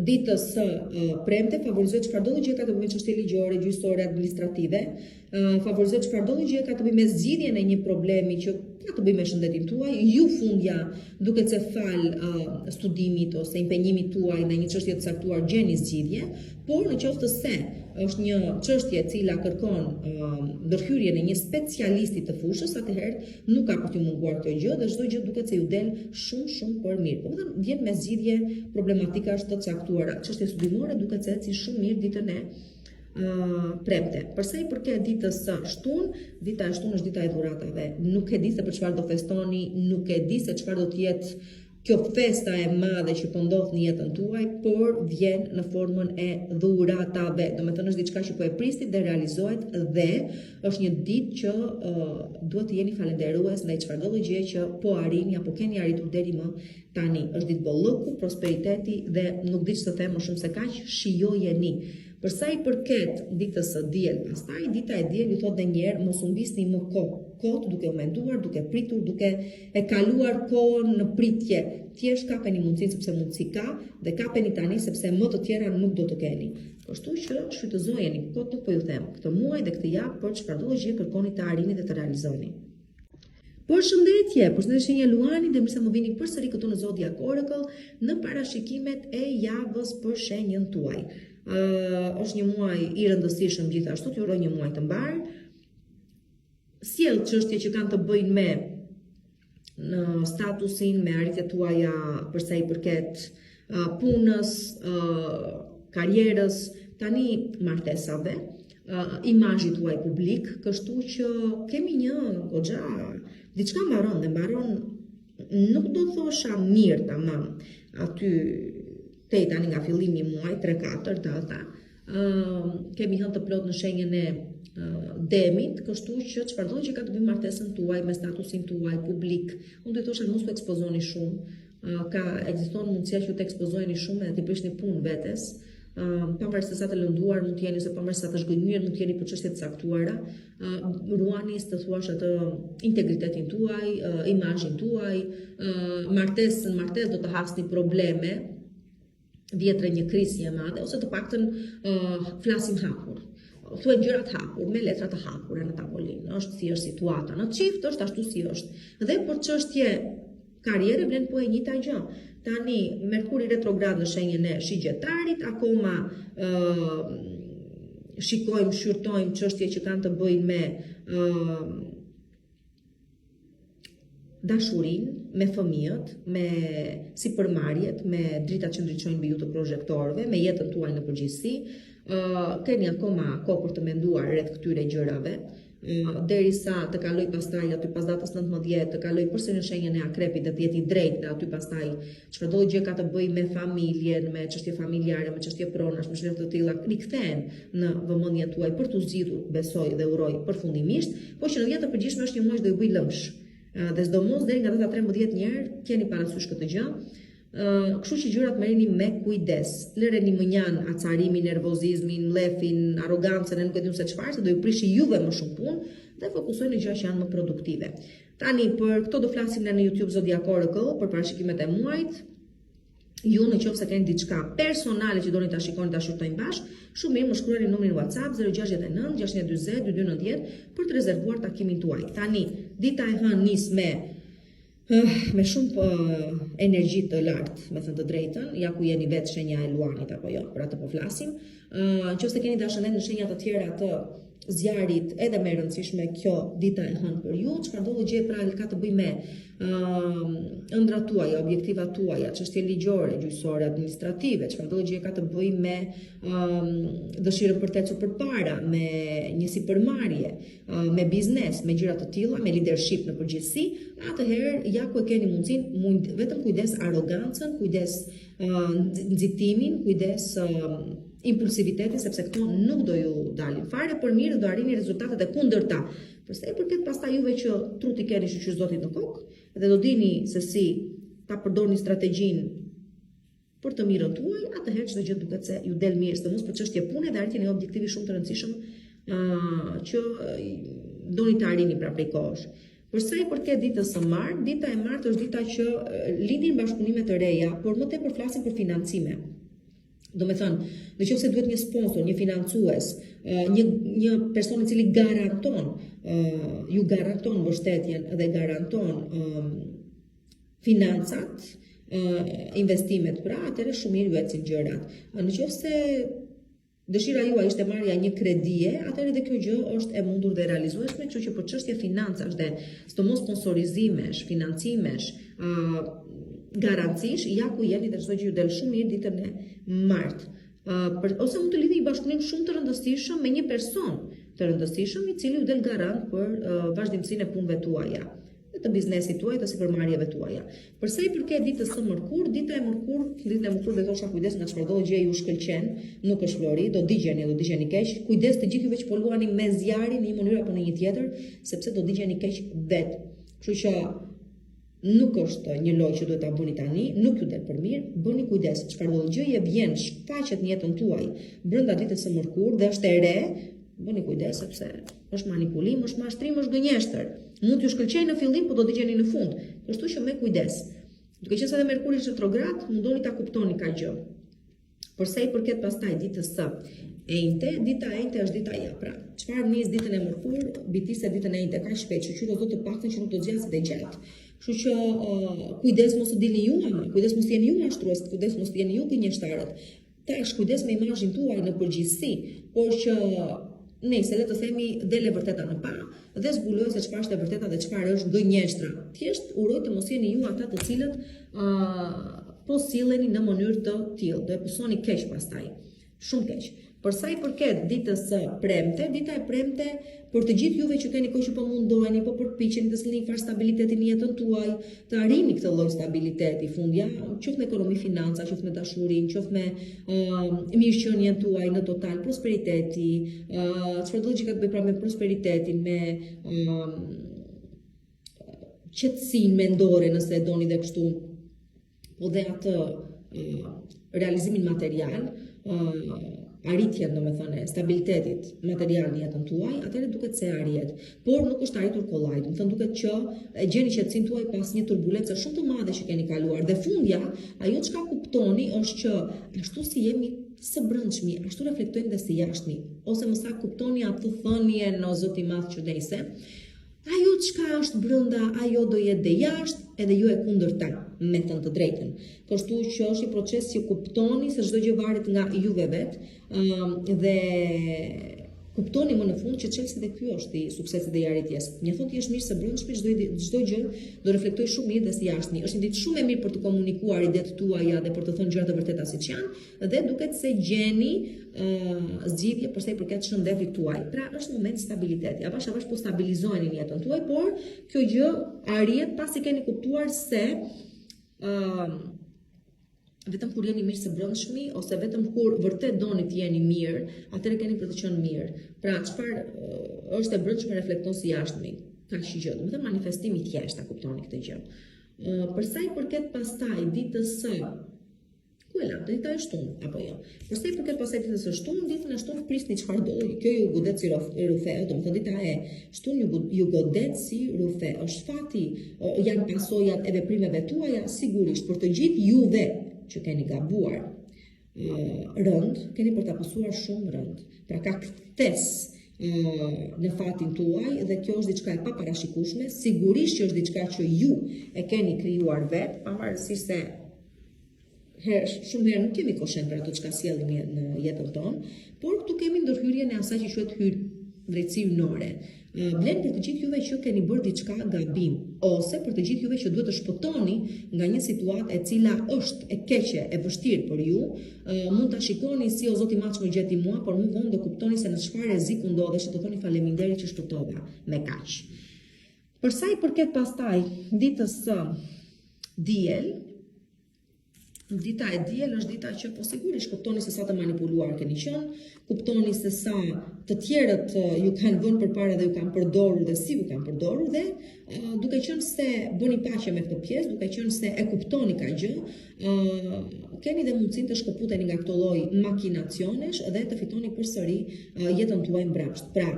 ditës së premte favorizohet çfarëdo gjë ka të bëjë me çështje ligjore, gjyqësore, administrative, favorizohet çfarëdo gjë ka të bëjë me zgjidhjen e një problemi që ka të bëjë me shëndetin tuaj, ju fundja duket se falë uh, studimit ose impenjimit tuaj në një çështje të caktuar gjeni zgjidhje, por në qoftë se është një çështje e cila kërkon uh, ndërhyrjen e një specialisti të fushës, atëherë Nuk ka për t'ju munguar kjo gjë dhe çdo gjë duket se ju del shumë shumë për mirë. Po vetëm vjen me zgjidhje problematikash të caktuara. Çështje studimore duket se ecin shumë mirë ditën e uh, premte. Për sa i përket ditës së shtunë, dita e shtunë është dita e dhuratave. Nuk e di se për çfarë do festoni, nuk e di se çfarë do të jetë kjo festa e madhe që po ndodh në jetën tuaj, por vjen në formën e dhuratave. Domethënë është diçka që po e prisni dhe realizohet dhe është një ditë që uh, duhet të jeni falënderues ndaj çfarëdo lloj gjëje që po arrini apo keni arritur deri më tani. Është ditë bollëku, prosperiteti dhe nuk di ç'të them më shumë se kaq, shijojeni. Për sa i përket ditës së diel, pastaj dita e diel ju thotë dhe një herë mos humbisni më kohë, kot duke u menduar, duke pritur, duke e kaluar kohën në pritje. Thjesht kapeni mundësinë sepse mundësi ka dhe kapeni tani sepse më të tjera nuk do të keni. Kështu që shfrytëzojeni, kot nuk po ju them, këtë muaj dhe këtë javë për çfarëdo gjë kërkoni të arrini dhe të realizoni. Përshëndetje, përshëndetje shenja Luani dhe mirë se më vini përsëri këtu në Zodiac Oracle në parashikimet e javës për shenjën tuaj. Uh, është një muaj i rëndësishëm gjithashtu, t'ju uroj një muaj të mbarë. Sjell çështje që kanë të bëjnë me në statusin, me arritjet tuaja për sa i përket uh, punës, uh, karrierës, tani martesave, uh, imazhit tuaj publik, kështu që kemi një goxha diçka mbaron dhe mbaron nuk do thosha mirë tamam aty te tani nga fillimi i muajit 3-4 data uh, kemi hënë të plotë në shenjën e uh, demit, kështu që çfarëdo që ka të bëjë martesën tuaj me statusin tuaj publik, unë do të thosha mos u ekspozoni shumë, ka ekziston mundësia që të ekspozoheni shumë dhe t'i prishni punë vetes, pavarësisht se sa të lënduar mund të jeni ose pavarësisht sa të zhgënjyer mund të jeni për çështje të caktuara, ruani si të thuash atë integritetin tuaj, imazhin tuaj, martesën, martesë do të hasni probleme, vihet re një krisje e madhe ose të paktën uh, flasim hapur. Thuhen gjërat hapur, me letra të hapura në tavolinë. Është si është situata në çift, është ashtu si është. Dhe për çështje karriere vlen po e njëjta gjë. Tani Merkuri retrograd në shenjën e Shigjetarit, akoma ë uh, shikojmë, shqyrtojmë çështje që kanë të bëjnë me ë uh, dashurinë, me fëmijët, me sipërmarrjet, me dritat që ndriçojnë mbi ju të prozhektorëve, me jetën tuaj në përgjithësi. Ë uh, keni akoma kohë për të menduar rreth këtyre gjërave derisa të kalojë pastaj aty pas datës 19, të kalojë përsëri në shenjën e akrepit dhe të jetë i drejtë dhe aty pastaj çfarëdo gjë ka të bëjë me familjen, me çështje familjare, me çështje pronash, me çështje të tilla, rikthehen në vëmendjen tuaj për t'u zgjidhur, besoj dhe uroj përfundimisht, por që në vija të përgjithshme është një muaj që do ju bëjë lëmsh. Dhe sidomos deri nga data 13 njëherë, keni parasysh këtë gjë. Kështu që gjërat merrini me kujdes. Lëreni mënjanë acarimin, nervozizmin, mllefin, arrogancën e nuk e di unë se çfarë, se do ju prishi juve më shumë punë dhe fokusojeni në gjëra që janë më produktive. Tani për këto do flasim ne në YouTube Zodiac Oracle për parashikimet e muajit. Ju në qoftë se keni diçka personale që doni ta shikoni ta shqyrtojmë bashkë, shumë mirë më shkruani numrin WhatsApp 069 640 2290 për të rezervuar takimin tuaj. Tani, dita e hënë nis me eh, me shumë uh, energji të lartë, me thënë të drejtën, ja ku jeni vetë shenja e luanit apo jo, për atë po flasim. Uh, në qoftë se keni ashendent në shenja të tjera të zjarrit edhe më e rëndësishme kjo dita e hënë për ju, çfarëdo lloj gjëje pra ka të bëjë me uh, ëndrrat tuaja, objektivat tuaja, çështje ligjore, gjyqësore, administrative, çfarëdo lloj gjëje ka të bëjë me uh, dëshirën për të ecur përpara, me një sipërmarrje, uh, me biznes, me gjëra të tilla, me leadership në përgjithësi, atëherë ja ku e keni mundësinë, mund vetëm kujdes arrogancën, kujdes uh, nxitimin, kujdes uh, impulsivitetin sepse këto nuk do ju dalin fare për mirë dhe do arrini rezultatet e kundërta. Për sa i përket pastaj juve që trutë i keni shyqyr Zotit në kokë dhe do dini se si ta përdorni strategjinë për të mirën tuaj, atëherë çdo gjë duket se ju del mirë, sidomos për çështje pune dhe arritjen e një objektivi shumë të rëndësishëm uh, që doni të arrini pra prej kohësh. Për sa i përket ditës së martë, dita e martë është dita që lindin bashkëpunime të reja, por më tepër flasim për financime. Domethënë, në qoftë se duhet një sponsor, një financues, një, një person i cili garanton, ju garanton mbështetjen dhe garanton financat, investimet, pra, atëherë shumë mirë ju ecin gjërat. Në qoftë se dëshira juaj ishte marrja një kredie, atëherë edhe kjo gjë është e mundur dhe e realizueshme, kështu që për çështje financash dhe sidomos sponsorizimesh, financimesh, garancish, ja ku jeni dhe çdo gjë ju del shumë mirë ditën e martë. Uh, për, ose mund të lidhni një bashkëpunim shumë të rëndësishëm me një person të rëndësishëm i cili ju del garant për uh, vazhdimësinë e punëve tuaja dhe të biznesit tuaj, të sipërmarrjeve tuaja. Për sa i përket ditës së mërkurë, dita e mërkurë, ditën e mërkurë do thosha kujdes nga çfarëdo gjë ju shkëlqen, nuk është flori, do digjeni, do digjeni keq. Kujdes të gjithë juve që po luani me zjarrin në një mënyrë apo në një tjetër, sepse do digjeni keq vetë. Kështu që Nuk është një lojë që duhet ta bëni tani, nuk ju del për mirë, bëni kujdes, çfarëdo gjëje vjen, shfaqet në jetën tuaj brenda ditës së mërkurë dhe është e re, bëni kujdes sepse është manipulim, është mashtrim, është gënjeshtër. Mund t'ju shkëlqejë në fillim, po do digjeni në fund. Kështu që me kujdes. Duke qenë se edhe Merkuri është retrograd, mundoni ta kuptoni ka gjë. Për sa i përket pastaj ditës së enjte, dita e enjte është dita ja, pra. Çfarë nis ditën e mërkurë, bitiset ditën e enjte kaq shpejt, shyqyr o Zot të paktën që nuk do zgjasë dhe gjatë. Kështu që uh, kujdes mos të dilni ju ama, kujdes mos të jeni ju mashtrues, kujdes mos të jeni ju gënjeshtarët. Tash kujdes me imazhin tuaj në përgjithësi, por që Nejse, le të themi del e vërteta në pah dhe zbulohet se çfarë është e vërteta dhe çfarë është gënjeshtra. Thjesht uroj të mos jeni ju ata të cilët ë uh, po silleni në mënyrë të tillë. Do e pësoni keq pastaj. Shumë keq. Për sa i përket ditës së premte, dita e premte për të gjithë juve që keni kohë që po mundoheni, po përpiqeni të sillni një farë stabiliteti në jetën tuaj, të arrini këtë lloj stabiliteti fundja, qoftë me ekonomi, financa, qoftë me dashurinë, qoftë me uh, mirëqenien tuaj në total, prosperiteti, uh, çfarëdo gjë ka të bëjë pra me prosperitetin, me uh, qetësinë mendore nëse e doni dhe kështu, po dhe atë uh, realizimin material, uh, arritjen, domethënë, stabilitetit material në jetën tuaj, atëherë duket se arrihet. Por nuk është arritur kollaj, domethënë duket që e gjeni qetësinë tuaj pas një turbulence shumë të madhe që keni kaluar. Dhe fundja, ajo çka kuptoni është që ashtu si jemi së brendshmi, ashtu reflektojmë dhe së jashtmi, ose më saktë kuptoni atë thënien o Zot i madh që nejse, Ajo çka është brenda, ajo do jetë dhe jashtë, edhe jo e kundërta, me thënë të drejtën. Kështu që është një proces që kuptoni se çdo gjë varet nga juve vetë, dhe kuptoni më në fund që çelësi dhe ky është i suksesit dhe i arritjes. Mjafton të jesh mirë së brendshmi, çdo çdo gjë do reflektojë shumë mirë dhe së jashtmi. Është një ditë shumë e mirë për të komunikuar idetë tuaja dhe për të thënë gjërat e vërteta siç janë, dhe duket se gjeni uh, zgjidhje për sa i përket shëndetit tuaj. Pra është moment stabiliteti. Avash avash po stabilizoheni në jetën tuaj, por kjo gjë arrihet pasi keni kuptuar se uh, vetëm kur jeni mirë së brendshmi ose vetëm kur vërtet doni të jeni mirë, atëherë keni për të qenë mirë. Pra çfarë është e brendshme reflekton së jashtmi. Kaq gjë, domethënë manifestim i thjeshtë, ta kuptoni këtë gjë. Për sa i përket pastaj ditës së Ku e lamë, dita e shtunë, apo jo? Për sa i përket pastaj ditës së shtunë, ditën e shtunë prisni çfarë do, kjo ju godet si rufe, domethënë dita e shtunë ju, ju godet si rufe. Është fati, janë pasojat e veprimeve tuaja, sigurisht, për të gjithë juve që keni gabuar rëndë, keni për ta pësuar shumë rëndë. Pra ka kthesë në fatin tuaj dhe kjo është diçka e paparashikueshme, sigurisht që është diçka që ju e keni krijuar vetë, pavarësisht se herë, shumë herë nuk jemi koshient për ato çka sjellim në jetën tonë, por këtu kemi ndërhyrjen e asaj që quhet hyr drejtësi hyjnore. Vlen për të gjithë juve që keni bërë diçka gabim ose për të gjithë juve që duhet të shpëtoni nga një situatë e cila është e keqe, e vështirë për ju, mund ta shikoni si o Zoti i madh ç'më gjeti mua, por më vonë do kuptoni se në çfarë rreziku ndodheshit, do thoni faleminderit që shpëtova me kaq. Për sa i përket pastaj ditës së diel, Dita e diel është dita që po sigurisht kuptoni se sa të manipuluar keni qenë, kuptoni se sa të tjerët ju kanë vënë përpara dhe ju kanë përdorur dhe si ju kanë përdorur dhe duke qenë se bëni paqe me këtë pjesë, duke qenë se e kuptoni kaq gjë, keni dhe mundësinë të shkëputeni nga këto lloj makinacionesh dhe të fitoni përsëri jetën tuaj mbrapsht. Pra,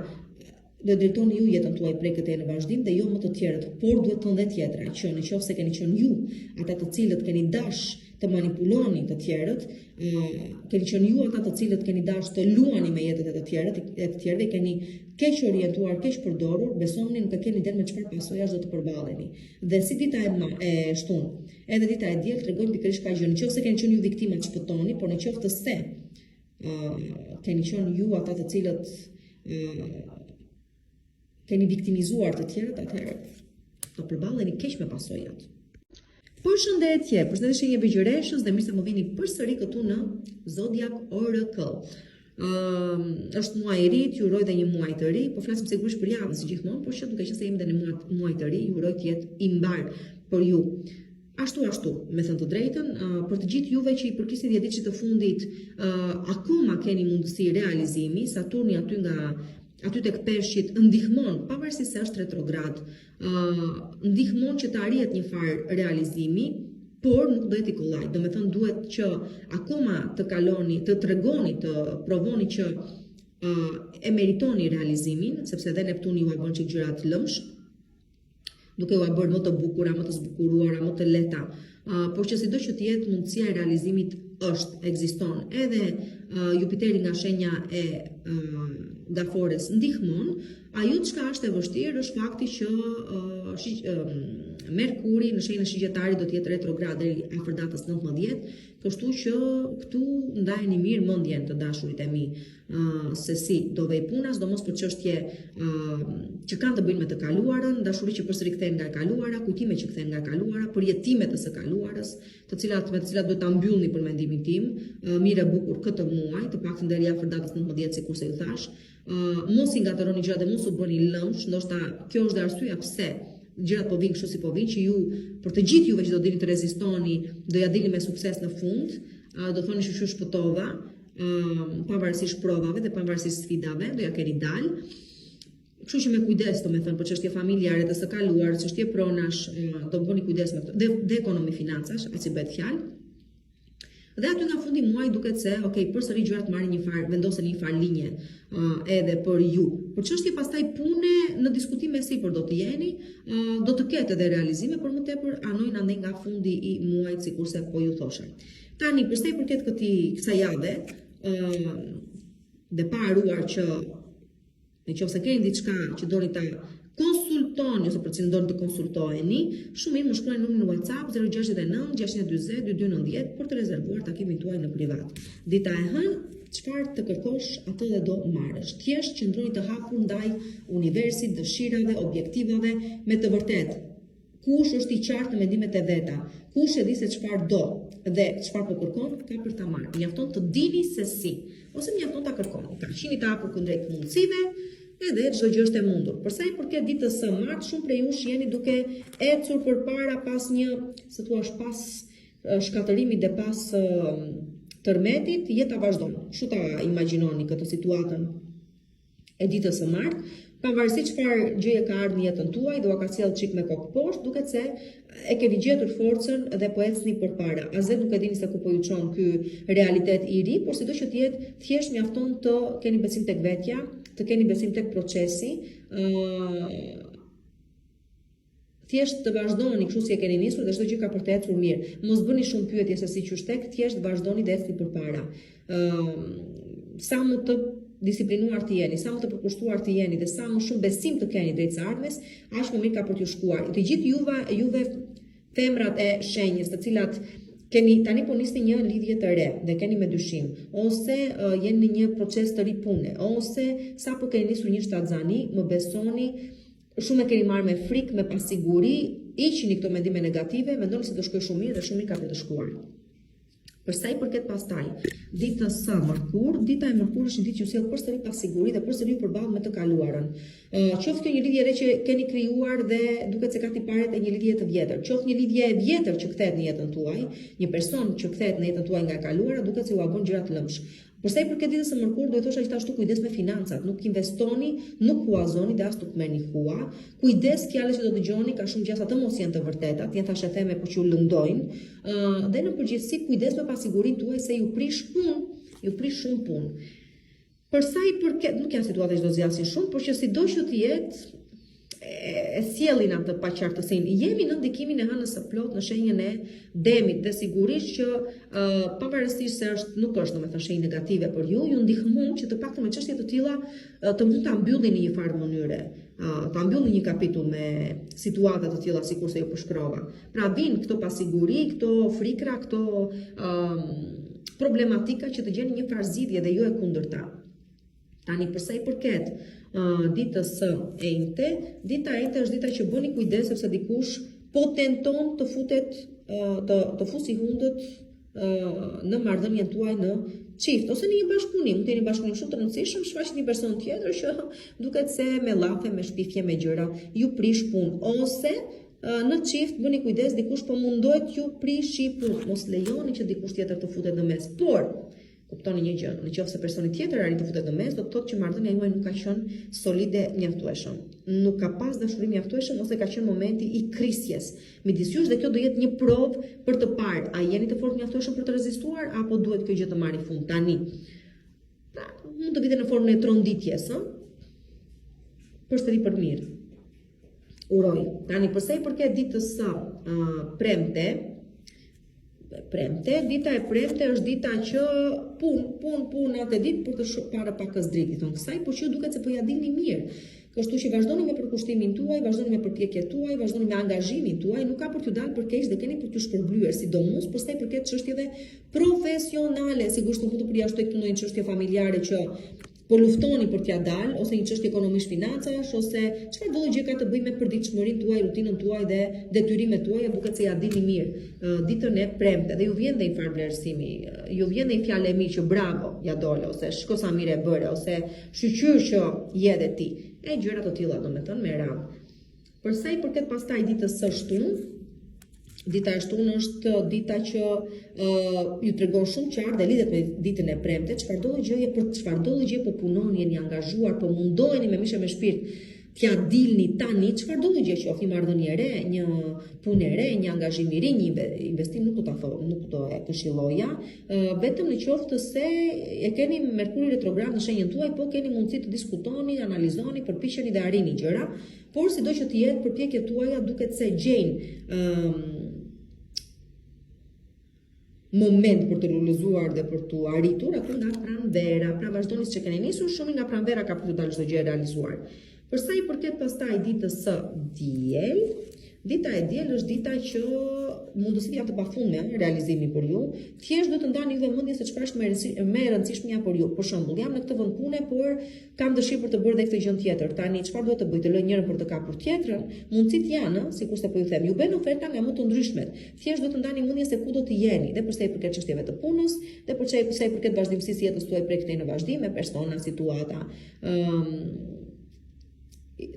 do drejtoni ju jetën tuaj prej këtej në vazhdim dhe jo më të tjerët, por duhet thënë dhe tjetra, që në qoftë se keni qenë ju, ata të cilët keni dash të manipuloni të tjerët, keni qenë ju ata të cilët keni dash të luani me jetët e të tjerët, e të tjerëve keni keq orientuar, keq përdorur, besomëni nuk e keni idenë me çfarë pasojash do të përballeni. Dhe si dita e, ma, e shtunë, edhe dita e diel tregojnë pikërisht kaq gjë. Në qoftë se keni qenë ju viktima të shpëtoni, por në qoftë se keni qenë ju ata të cilët keni viktimizuar të tjerët, atëherë do përballeni keq me pasojat. Përshëndetje, përshëndetje shenjë virgjëreshës dhe mirë se më vini përsëri këtu në Zodiac Oracle. Ëm uh, është muaj i ri, t'ju uroj dhe një muaj të ri, po flasim sigurisht për javën si gjithmonë, por që duke qenë se jemi dhe në muaj, muaj të ri, ju uroj të jetë i mbarë për ju. Ashtu ashtu, me thënë të drejtën, për të gjithë juve që i përkisni 10 ditëshit të fundit, akoma keni mundësi realizimi, Saturni aty nga aty tek peshqit ndihmon, pavarësisht se është retrograd, ndihmon që të arrihet një farë realizimi, por nuk do jetë i kollaj. Domethënë duhet që akoma të kaloni, të tregoni, të provoni që e meritoni realizimin, sepse dhe Neptuni jua bën çik gjërat lëmsh, duke ua bërë më të bukura, më të zbukuruara, më të lehta. Uh, por që sido që të jetë mundësia e realizimit është, ekziston. Edhe uh, Jupiteri nga shenja e uh, gafores ndihmon, ajo çka është e vështirë është fakti që uh, shi, uh, Merkuri në shenjën e shigjetarit do të jetë retrograd deri afër datës 19, kështu që këtu ndajeni mirë mendjen të dashurit e mi se si do vej puna, sidomos për çështje që kanë të bëjnë me të kaluarën, dashuri që përsëri kthehen nga e kaluara, kujtime që kthehen nga e kaluara, përjetime të së kaluarës, të cilat me të cilat duhet ta mbyllni për mendimin tim, mirë e bukur këtë muaj, të paktën deri afër datës 19 sikurse ju thash. Mos i ngatërroni gjërat dhe mos u bëni lëmsh, ndoshta kjo është dhe arsyeja pse gjërat po vijnë kështu si po vijnë, që ju për të gjithë juve që do dini të rezistoni, do ja dilni me sukses në fund, do thoni shyqyr shpëtova, pavarësisht provave dhe pavarësisht sfidave, do ja keni dalë. Kështu që me kujdes, domethënë, për çështje familjare të së kaluar, çështje pronash, do bëni kujdes me këto, dhe, dhe ekonomi financash, as i bëhet fjalë. Dhe aty nga fundi i muajit duket se, ok, përsëri gjërat marrin një farë, vendosen një farë linje uh, edhe për ju. Për çështje pastaj pune në diskutim e sipër do të jeni, uh, do të ketë edhe realizime, por më tepër anojnë andej nga fundi i muajit sikurse po ju thosha. Tani, për sa i përket këtij kësaj jave, ë dhe pa harruar që në qoftë se keni diçka që doni ta konsultoni ose për cilën doni të konsultoheni, shumë mirë më shkruani numrin në WhatsApp 069 640 2290 për të rezervuar takimin tuaj në privat. Dita e hënë, çfarë të kërkosh, atë dhe do marrësh. Thjesht qëndroni të hapur ndaj universit, dëshirave, objektivave me të vërtetë. Kush është i qartë në mendimet e veta, kush e di se çfarë do dhe çfarë po kërkon, ka për ta marrë. Mjafton të dini se si, ose mjafton ta kërkoni. Pra, jini të hapur kundrejt mundësive, edhe çdo gjë është e mundur. Për sa i përket ditës së martë, shumë prej jush jeni duke ecur përpara pas një, si thua, pas shkatërrimit dhe pas tërmetit, jeta vazhdon. Kështu ta imagjinoni këtë situatën e ditës së martë. Pavarësisht çfarë gjëje ka ardhur në jetën tuaj dhe ua ka sjellë çik me kokë poshtë, duket se e keni gjetur forcën dhe po ecni përpara. As vetë nuk e dini se ku po ju çon ky realitet i ri, por sido që të jetë, thjesht mjafton të keni besim tek vetja, të keni besim tek procesi, ë Thjesht të vazhdoni kështu si e keni nisur dhe çdo gjë ka për të ecur mirë. Mos bëni shumë pyetje se si qysh tek, thjesht vazhdoni dhe ecni përpara. Ëm uh, sa më të disiplinuar të jeni, sa më të përkushtuar të jeni dhe sa më shumë besim të keni drejt së ardhmes, aq më mirë ka për t'ju shkuar. Të gjithë juve, juve femrat e shenjës, të cilat keni tani po nisni një lidhje të re dhe keni me dyshim, ose uh, jeni në një proces të ri pune, ose sapo keni nisur një shtatzani, më besoni, Shumë e keni marrë me frikë, me pasiguri, hiqini këto mendime negative, mendoni se do shkojë shumë mirë dhe shumë mirë ka për të shkuar. Për sa i përket pastaj ditës së mërkurë, dita e mërkurë është një ditë që ju sjell përsëri pasiguri dhe përsëri ju përball me të kaluarën. Qoftë kjo një lidhje e re që keni krijuar dhe duket se ka tiparet e një lidhje të vjetër, qoftë një lidhje e vjetër që kthehet në jetën tuaj, një person që kthehet në jetën tuaj nga e kaluara, duket se ua bën gjërat lëmsh. Për sa i përket ditës së mërkurë, do i thosha gjithashtu kujdes me financat, nuk investoni, nuk huazoni dhe as nuk merrni hua. Kujdes fjalët që do dëgjoni, ka shumë gjasa të mos jenë të vërteta, të jenë thashetheme por që ju lëndojnë. Ë dhe në përgjithësi kujdes me pasigurinë tuaj se ju prish punë, ju prish shumë punë. Për sa i përket, nuk janë situata që do zgjasin shumë, por që sido që të jetë, e sjellin atë paqartësinë. Jemi në ndikimin e hënës së plotë në shenjën e demit dhe sigurisht që uh, pavarësisht se është nuk është domethënë shenjë negative për ju, ju ndihmon që të paktën me çështje të tilla uh, të mund ta mbyllni në një farë mënyre, uh, ta mbyllni një kapitull me situata të tilla sikurse ju përshkrova. Pra vijnë këto pasiguri, këto frikra, këto uh, problematika që të gjeni një farë zgjidhje dhe jo e kundërta. Tani për sa i përket uh, ditës së enjte, dita e enjte është dita që bëni kujdes sepse dikush po tenton të futet uh, të të fusi hundët uh, në marrëdhënien tuaj në çift ose në një bashkëpunim, mund të jeni bashkëpunim shumë të rëndësishëm, shfaqet një person tjetër që duket se me llafe, me shpifje, me gjëra ju prish punë ose në çift bëni kujdes dikush po mundohet t'ju prishi punë, mos lejoni që dikush tjetër të futet në mes. Por Kuptoni një gjë, në qoftë se personi tjetër arrin të futet në mes, do të thotë që marrëdhënia juaj nuk ka qenë solide mjaftueshëm. Nuk ka pas dashuri mjaftueshëm ose ka qenë momenti i krisjes midis jush dhe kjo do jetë një provë për të parë a jeni të fortë mjaftueshëm për të rezistuar apo duhet kjo gjë të marrë fund tani. Pra, mund të vijë në formën e tronditjes, ë? Përsëri për mirë. Uroj. Tani për sa i përket ditës së uh, premte, premte, dita e premte është dita që punë, punë, punë atë ditë për të parë pakëz dritë, i thonë kësaj, por që ju duket se po ja dilni mirë. Kështu që vazhdoni me përkushtimin tuaj, vazhdoni me përpjekjet tuaj, vazhdoni me angazhimin tuaj, nuk ka për t'ju dalë për keq dhe keni për t'u shpërblyer, sidomos për sa i përket çështjeve profesionale, sigurisht nuk mund të përjashtoj këtu ndonjë çështje familjare që po luftoni për t'ia dalë ose një çështje ekonomisht financash ose çfarëdo gjë ka të bëjë me përditshmërinë tuaj, rutinën tuaj dhe detyrimet tuaja, duket se ia dilni mirë ditën e premte dhe ju vjen dhe një farë vlerësimi, ju vjen dhe një fjalë e mirë që bravo, ia dole ose shiko sa mirë e bëre ose shyqyr që je edhe ti. E gjëra të tilla domethënë me radhë. Për sa i përket pastaj ditës së shtunë, dita e shtunë është dita që uh, ju tregon shumë qartë dhe lidhet me ditën e premte, çfarëdo gjëje për çfarëdo gjë po punoni, jeni angazhuar, po mundoheni me mish e me shpirt t'ia dilni tani çfarëdo gjë qoftë një marrëdhënie e re, një punë e re, një angazhim i ri, një investim nuk do ta thoj, nuk do e këshilloja, uh, vetëm në qoftë se e keni Merkuri retrograd në shenjën tuaj, po keni mundësi të diskutoni, analizoni, përpiqeni dhe arrini gjëra, Por sido që të jetë, përpjekjet tuaja duket se gjejnë um, moment për të lulëzuar dhe për të arritur aty nga pranvera. Pra vazhdoni siç e keni nisur, shumë nga pranvera ka për të dalë çdo gjë e realizuar. Për sa i përket pastaj ditës së diel, dita e diel është dita që mundësitë janë të pafundme realizimi për ju. Thjesht duhet të ndani juve mendjen se çfarë është më e rëndësishmja për ju. Për shembull, jam në këtë vend pune, por Kam dëshirë për të bërë dhe këtë gjënë tjetër. Tani, çfarë duhet të bëj? Të lë njërën për të kapur tjetrën? Mundësitë janë, ë, sikurse po ju them, ju bëhen oferta nga më të ndryshmet. Thjesht duhet të ndani mendjen se ku do të jeni, dhe për sa i përket çështjeve të punës, dhe për sa i përket vazhdimësisë së jetës tuaj prej këtej në vazhdim me persona, situata. Ëm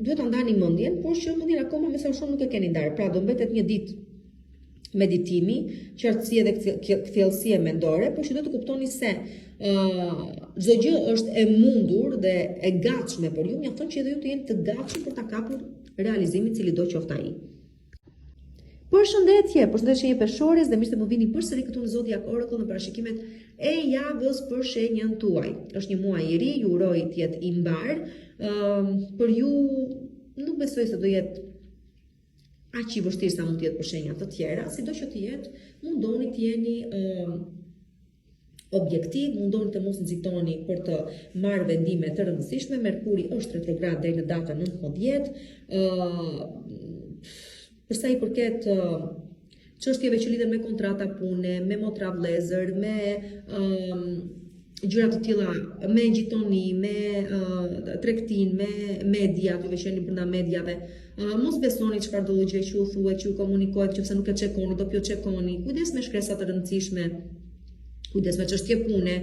duhet ta ndani mendjen, por që mendjen akoma me sa shoh nuk e keni ndarë. Pra do mbetet një ditë meditimi, qartësie dhe kthjellësie mendore, por që duhet të kuptoni se ë uh, Çdo gjë është e mundur dhe e gatshme për ju, mjafton që edhe ju të jeni të gatshëm për ta kapur realizimin cilido qoftë ai. Përshëndetje, përshëndetje shenjë peshores dhe mirë se më vini përsëri këtu në Zodiac Oracle në parashikimet e javës për shenjën tuaj. Është një muaj i ri, ju uroj të jetë i mbarë. Ëm për ju nuk besoj se do jetë aq i vështirë sa mund të jetë për shenja të tjera, sido që të jetë, mundoni të jeni ëm objektiv, mundoni të mos nxitoni për të marrë vendime të rëndësishme. Merkuri është retrograd deri në datën 19. ë Për sa i përket çështjeve që lidhen me kontrata pune, me motra vëllezër, me ë gjëra të tilla, me gjitoni, me uh, tregtinë, me media, juve që jeni brenda mediave, uh, mos besoni çfarëdo gjë që ju thuhet, që ju komunikohet, nëse nuk e çekoni, do pjo çekoni. Kujdes me shkresa të rëndësishme, kujdes me çështje pune.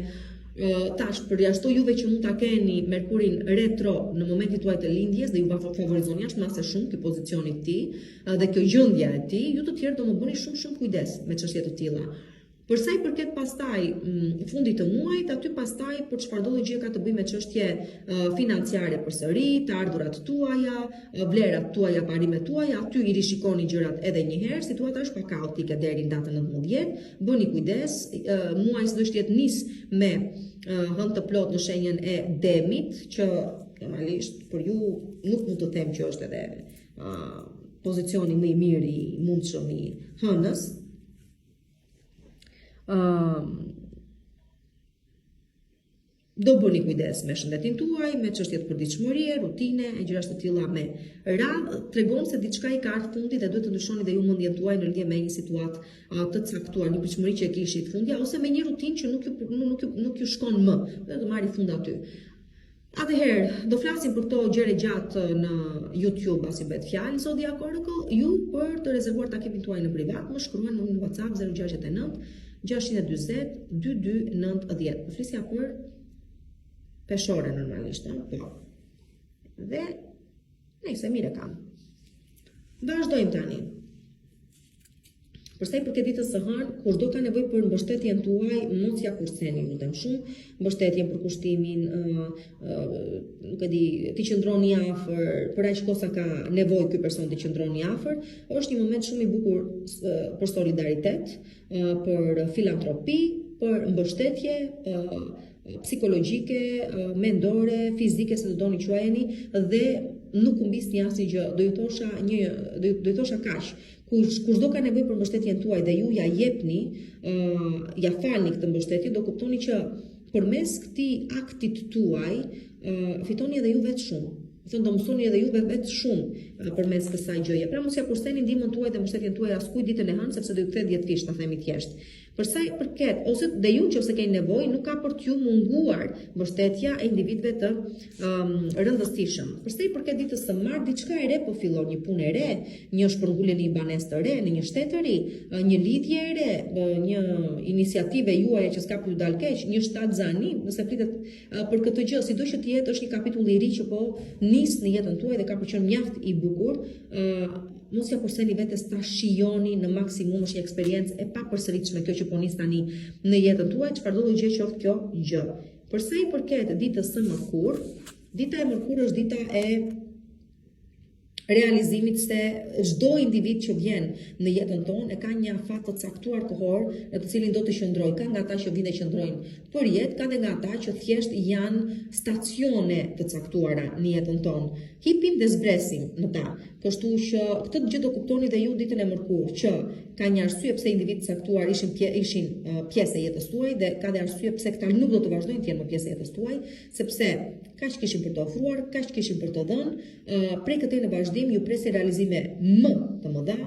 Uh, tash përjashto juve që mund ta keni Merkurin retro në momentin tuaj të lindjes dhe ju favorizon jashtë mase shumë ky pozicion i tij dhe kjo gjendja e tij, ju të tjerë do më bëni shumë shumë kujdes me çështje të tilla. Për sa i përket pastaj mm, fundit të muajit, aty pastaj për çfarëdo lloj gjë ka të bëjë me çështje financiare përsëri, të ardhurat tuaja, vlerat tuaja, parimet tuaja, aty i rishikoni gjërat edhe një herë, situata është pak kaotike deri në datën 19, bëni kujdes, muaji sido që të jetë nis me hënë të plotë në shenjën e demit, që normalisht për ju nuk mund të them që është edhe pozicioni më i mirë i mundshëm i hënës, Ëm do bëni kujdes me shëndetin tuaj, me çështje të përditshmërie, rutine e gjëra të tilla me radhë, tregon se diçka i ka ardhur fundi dhe duhet të ndryshoni dhe ju mendjen tuaj në lidhje me një situatë të caktuar, një pritshmëri që e kishit fundja ose me një rutinë që nuk ju nuk ju nuk ju shkon më, dhe do marri fund aty. Atëherë, do flasim për këto gjëra gjatë në YouTube, pasi bëhet fjalë Zodiac Oracle, ju për të rezervuar takimin tuaj në privat, më shkruani në WhatsApp 069 640 2290. Po flisja për peshore normalisht, ëh, po. Dhe nejse mirë e kam. Vazhdojmë tani. Për sa i përket ditës së hënë, kushdo ka nevojë për mbështetjen tuaj, mos ja kurseni, ju lutem shumë, mbështetjen përkushtimin, ë uh, uh, nuk e di, t'i qëndroni afër, për aq kohë sa ka nevojë ky person t'i qëndroni afër, është një moment shumë i bukur uh, për solidaritet, uh, për filantropi, për mbështetje, uh, psikologjike, mendore, fizike, si të doni quajeni dhe nuk humbisni asnjë gjë. Do ju thosha një, do ju, do ju thosha kaq. Kush kushdo ka nevojë për mbështetjen tuaj dhe ju ja jepni, ë uh, ja falni këtë mbështetje, do kuptoni që përmes këtij aktit tuaj, ë uh, fitoni edhe ju vetë shumë. Thënë do mësoni edhe ju vetë shumë përmes kësaj gjëje. Pra mos ja kurseni ndihmën tuaj dhe mbështetjen tuaj askujt ditën e hënë sepse do ju kthehet dhjetëfish, ta themi thjesht. Për sa i përket, ose dhe ju nëse keni nevojë, nuk ka për t'ju munguar mbështetja e individëve të um, rëndësishëm. Për sa i përket ditës së martë, diçka e re po fillon, një punë e re, një shpërngulje në një banesë të re, në një shtet të ri, një lidhje e re, një iniciativë juaja që s'ka për t'ju dalë keq, një shtatzani, nëse flitet për këtë gjë, sido që të jetë, është një kapitull i ri që po nis në jetën tuaj dhe ka për qenë mjaft i bukur. ë Mos ja kurseni vetes ta shijoni në maksimum, është një eksperiencë e papërsëritshme kjo që po nis tani në jetën tuaj, çfarëdo lloj gjë qoftë kjo gjë. Për sa i përket ditës së mërkurë, dita e mërkurë është dita e realizimit se çdo individ që vjen në jetën tonë e ka një afat të caktuar kohor në të cilin do të qëndrojë. Ka nga ata që vijnë e qëndrojnë për jetë, ka dhe nga ata që thjesht janë stacione të caktuara në jetën tonë. Hipim dhe zbresim në ta. Kështu që këtë gjë do kuptoni dhe ju ditën e mërkurë, që ka një arsye pse individë të caktuar ishin pje, ishin pjesë e jetës tuaj dhe ka dhe arsye pse këta nuk do të vazhdojnë të jenë më pjesë e jetës tuaj, sepse kaq kishin për të ofruar, kaq kishin për të dhënë, prej këtej në vazhdim ju presin realizime më të mëdha,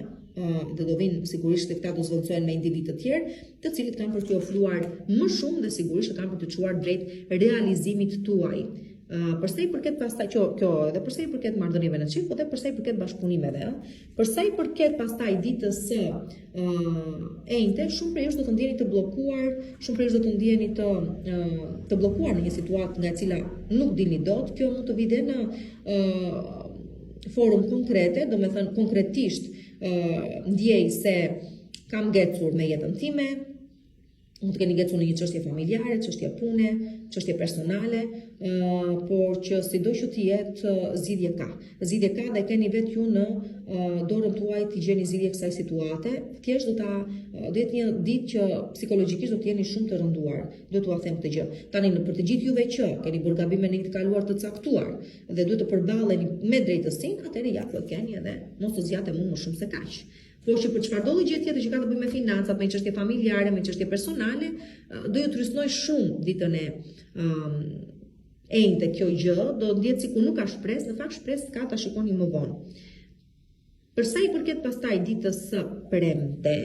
dhe do vinë sigurisht që këta do zëvendësohen me individë të tjerë, të cilët kanë për t'ju ofruar më shumë dhe sigurisht që kanë për t'ju çuar drejt realizimit tuaj. Uh, për sa i përket pastaj kjo kjo edhe për sa i përket marrëdhënieve në çift, po edhe për sa i përket bashkëpunimeve, ëh. Për sa i përket pastaj ditës së uh, enjte, shumë prej jush do të ndjeni të bllokuar, shumë prej jush do të ndjeni të uh, të bllokuar në një situatë nga e cila nuk dilni dot. Kjo mund të vijë dhe në uh, formë konkrete, domethënë konkretisht uh, ndjej se kam ngecur me jetën time, Mund të keni ngecur në një çështje familjare, çështje pune, çështje personale, ë uh, por që sido që të jetë zgjidhje ka. Zgjidhje ka dhe keni vetë ju në uh, dorën tuaj të gjeni zgjidhje kësaj situate. Thjesht do ta do jetë një ditë që psikologjikisht do të jeni shumë të rënduar. Do t'ua them këtë gjë. Tani në për të gjithë juve që keni bërë gabime në një të kaluar të caktuar dhe duhet të përballeni me drejtësinë, atëherë ja ku e keni edhe mos të zgjatem unë më shumë se kaq. Por që për çfarëdo lloj gjë tjetër që ka të bëjë me financat, me çështje familjare, me çështje personale, do ju trysnojë shumë ditën e um, enjte kjo gjë, do ndihet sikur nuk ka shpresë, në fakt shpresë ka ta shikoni më vonë. Për sa i përket pastaj ditës së premte,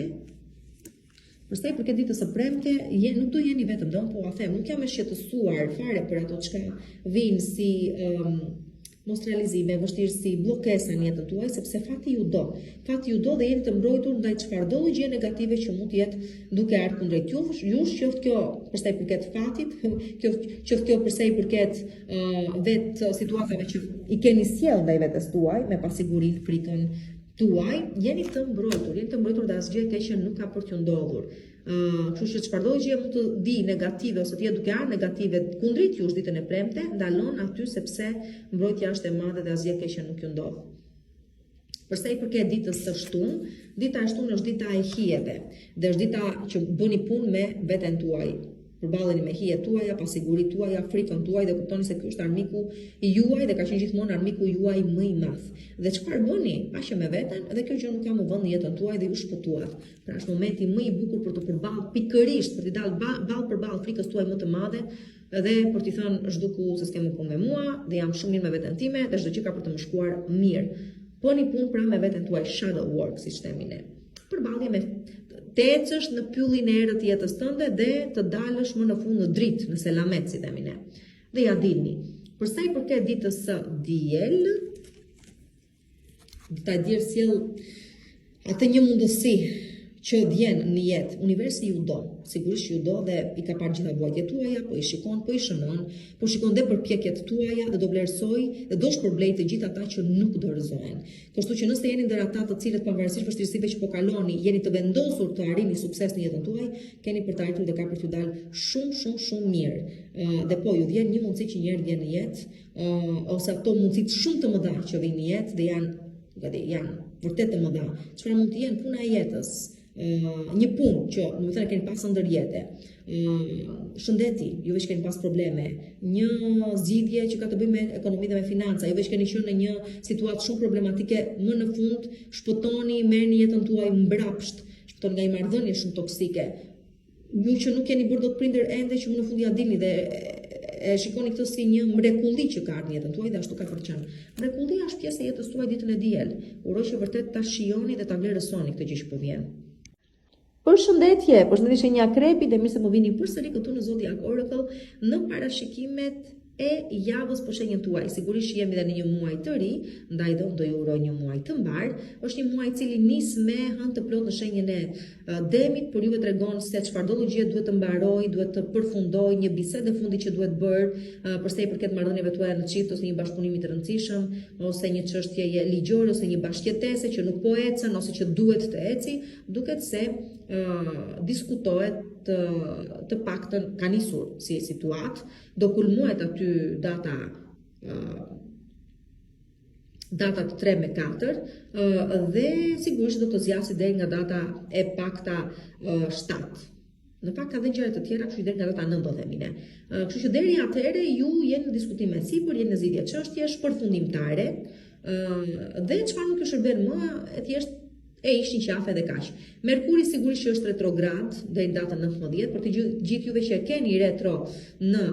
për sa i përket ditës së premte, je nuk do jeni vetëm, do po ua them, nuk jam e shqetësuar fare për ato çka vijnë si um, mosrealizime, vështirësi, bllokesa në jetën tuaj, sepse fati ju do. Fati ju do dhe jeni të mbrojtur ndaj çfarëdo lloj gjëje negative që mund të jetë duke ardhur kundrejt jush, jush qoftë kjo për sa i përket fatit, qoftë qoftë kjo për sa i përket uh, vetë situatave që i keni sjellë ndaj vetes tuaj me pasigurinë, frikën tuaj, jeni të mbrojtur, jeni të mbrojtur dhe asgjë e keqe nuk ka për t'ju ndodhur. Uh, kështu që çfarëdo gjë mund të vijë negative ose të jetë duke ardhur negative kundrejt jush ditën e premte, ndalon aty sepse mbrojtja është e madhe dhe asgjë e keqe nuk ju ndodh. Për sa i përket ditës së shtunë, dita e shtunë është dita e hijeve dhe është dita që bëni punë me veten tuaj përballeni me hijet tuaja, pasiguritë tuaja, frikën tuaj dhe kuptoni se ky është armiku juaj dhe ka qenë gjithmonë armiku juaj më i madh. Dhe çfarë bëni? Paqe me veten dhe kjo gjë nuk ka më vend në jetën tuaj dhe ju shpëtuat. Pra është momenti më i bukur për t'u përballë pikërisht, për t'i dalë ballë për ballë frikës tuaj më të madhe dhe për t'i thënë zhduku se s'ke më punë me mua dhe jam shumë mirë me veten time dhe çdo gjë ka për të më shkuar mirë. Bëni punë pra me veten tuaj shadow work, siç themi ne. Përballje me të ecësh në pyllin e errët të jetës tënde dhe të dalësh më në fund në dritë, në selamet, si themi ne. Dhe ja dilni. Për sa i përket ditës së diel, Dita e diel sjell atë një mundësi që vjen në jetë, universi ju do, sigurisht ju do dhe i ka parë gjitha vuajtjet tuaja, po i shikon, po i shënon, po shikon dhe përpjekjet tuaja dhe do vlerësojë dhe do shpërblejë të gjithë ata që nuk dorëzohen. Kështu që nëse jeni ndër ata të cilët pavarësisht vështirësive që po kaloni, jeni të vendosur të arrini sukses në jetën tuaj, keni për të arritur dhe ka për t'ju dalë shumë shumë shumë mirë. Dhe po ju vjen një mundësi që një herë vjen në jetë, uh, ose ato mundësitë shumë të mëdha që vijnë në jetë dhe janë, gati, janë vërtet të mëdha. Çfarë mund të jenë puna e jetës? Uh, një punë që, domethënë, keni pas ëndërr jete, uh, shëndeti, juve që keni pas probleme, një zgjidhje që ka të bëjë me ekonomi dhe me financa, juve që keni qenë në një situatë shumë problematike, më në fund shpëtoni, merrni jetën tuaj mbrapsht, shpëtoni nga një marrëdhënie shumë toksike, Ju që nuk jeni bërë dot prindër ende që më në fund ja dilni dhe e shikoni këtë si një mrekulli që ka ardhur në jetën tuaj dhe ashtu ka për të qenë. Mrekullia është pjesë e jetës tuaj ditën e diel. Uroj që vërtet ta shijoni dhe ta vlerësoni këtë gjë që po vjen. Përshëndetje, përshëndetje shenja Akrepi dhe mirë se po vini përsëri këtu në Zodiac Oracle në parashikimet e javës për shenjën tuaj. Sigurisht që jemi dhe në një muaj të ri, ndaj dhe unë do ju uroj një muaj të mbarë. Është një muaj i cili nis me hënë të plotë në shenjën e demit, por juve tregon se çfarëdo lloj gjëje duhet të mbarojë, duhet të përfundojë një bisedë e fundit që duhet bërë për sa i përket marrëdhënieve tuaja në çift ose një bashkëpunimi të rëndësishëm ose një çështjeje ligjore ose një bashkëjetese që nuk po ecën ose që duhet të eci, duket se uh, diskutohet të, të paktën ka nisur si situatë Do kulmohet aty data datat 3 me 4 dhe sigurisht do të zgjasë deri nga data e pakta 7. Në fakt ka dhe ngjarje të tjera, kështu që deri nga data 9 do themi ne. Kështu që deri atëherë ju jeni në diskutim e sipër, jeni në zgjidhje çështjesh përfundimtare, dhe çfarë nuk ju shërben më, e thjesht e hiqni qafe dhe kaq. Merkuri sigurisht që është retrograd deri në datën 19, për të gjithë juve që e keni retro në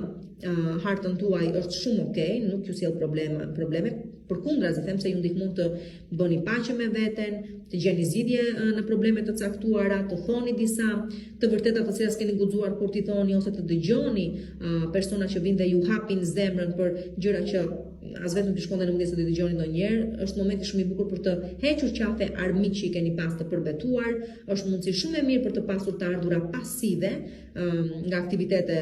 uh, hartën tuaj është shumë okay, nuk ju sjell probleme, probleme. Përkundrazi them se ju ndihmon të bëni paqe me veten, të gjeni zgjidhje në probleme të caktuara, të thoni disa të vërteta të cilat s'keni guxuar kurrë t'i thoni ose të dëgjoni uh, persona që vijnë dhe ju hapin zemrën për gjëra që as vetë nuk ju shkonte në mendje se do t'i dëgjoni ndonjëherë, është momenti shumë i bukur për të hequr qafe armiq që i keni pas të përbetuar, është mundësi shumë e mirë për të pasur të ardhura pasive um, nga aktivitete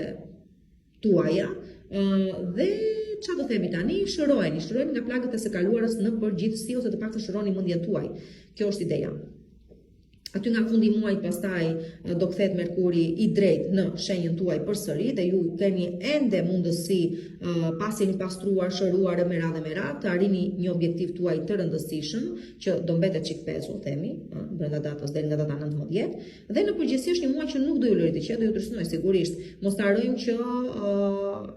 tuaja uh, dhe ça do themi tani, shëroheni, shëroheni nga plagët e së kaluarës në përgjithësi ose të paktën shëroni mendjen tuaj. Kjo është ideja. Aty nga fundi i muajit pastaj do kthehet Merkuri i drejtë në shenjën tuaj përsëri dhe ju keni ende mundësi pasi jeni pastruar, shëruar e me radhë me radhë të arrini një objektiv tuaj të rëndësishëm që do mbetet çik pezull themi, brenda datës deri nga data 19 dhe në përgjithësi është një muaj që nuk do ju lërë të qetë, do ju trysnojë sigurisht. Mos të harrojmë që uh,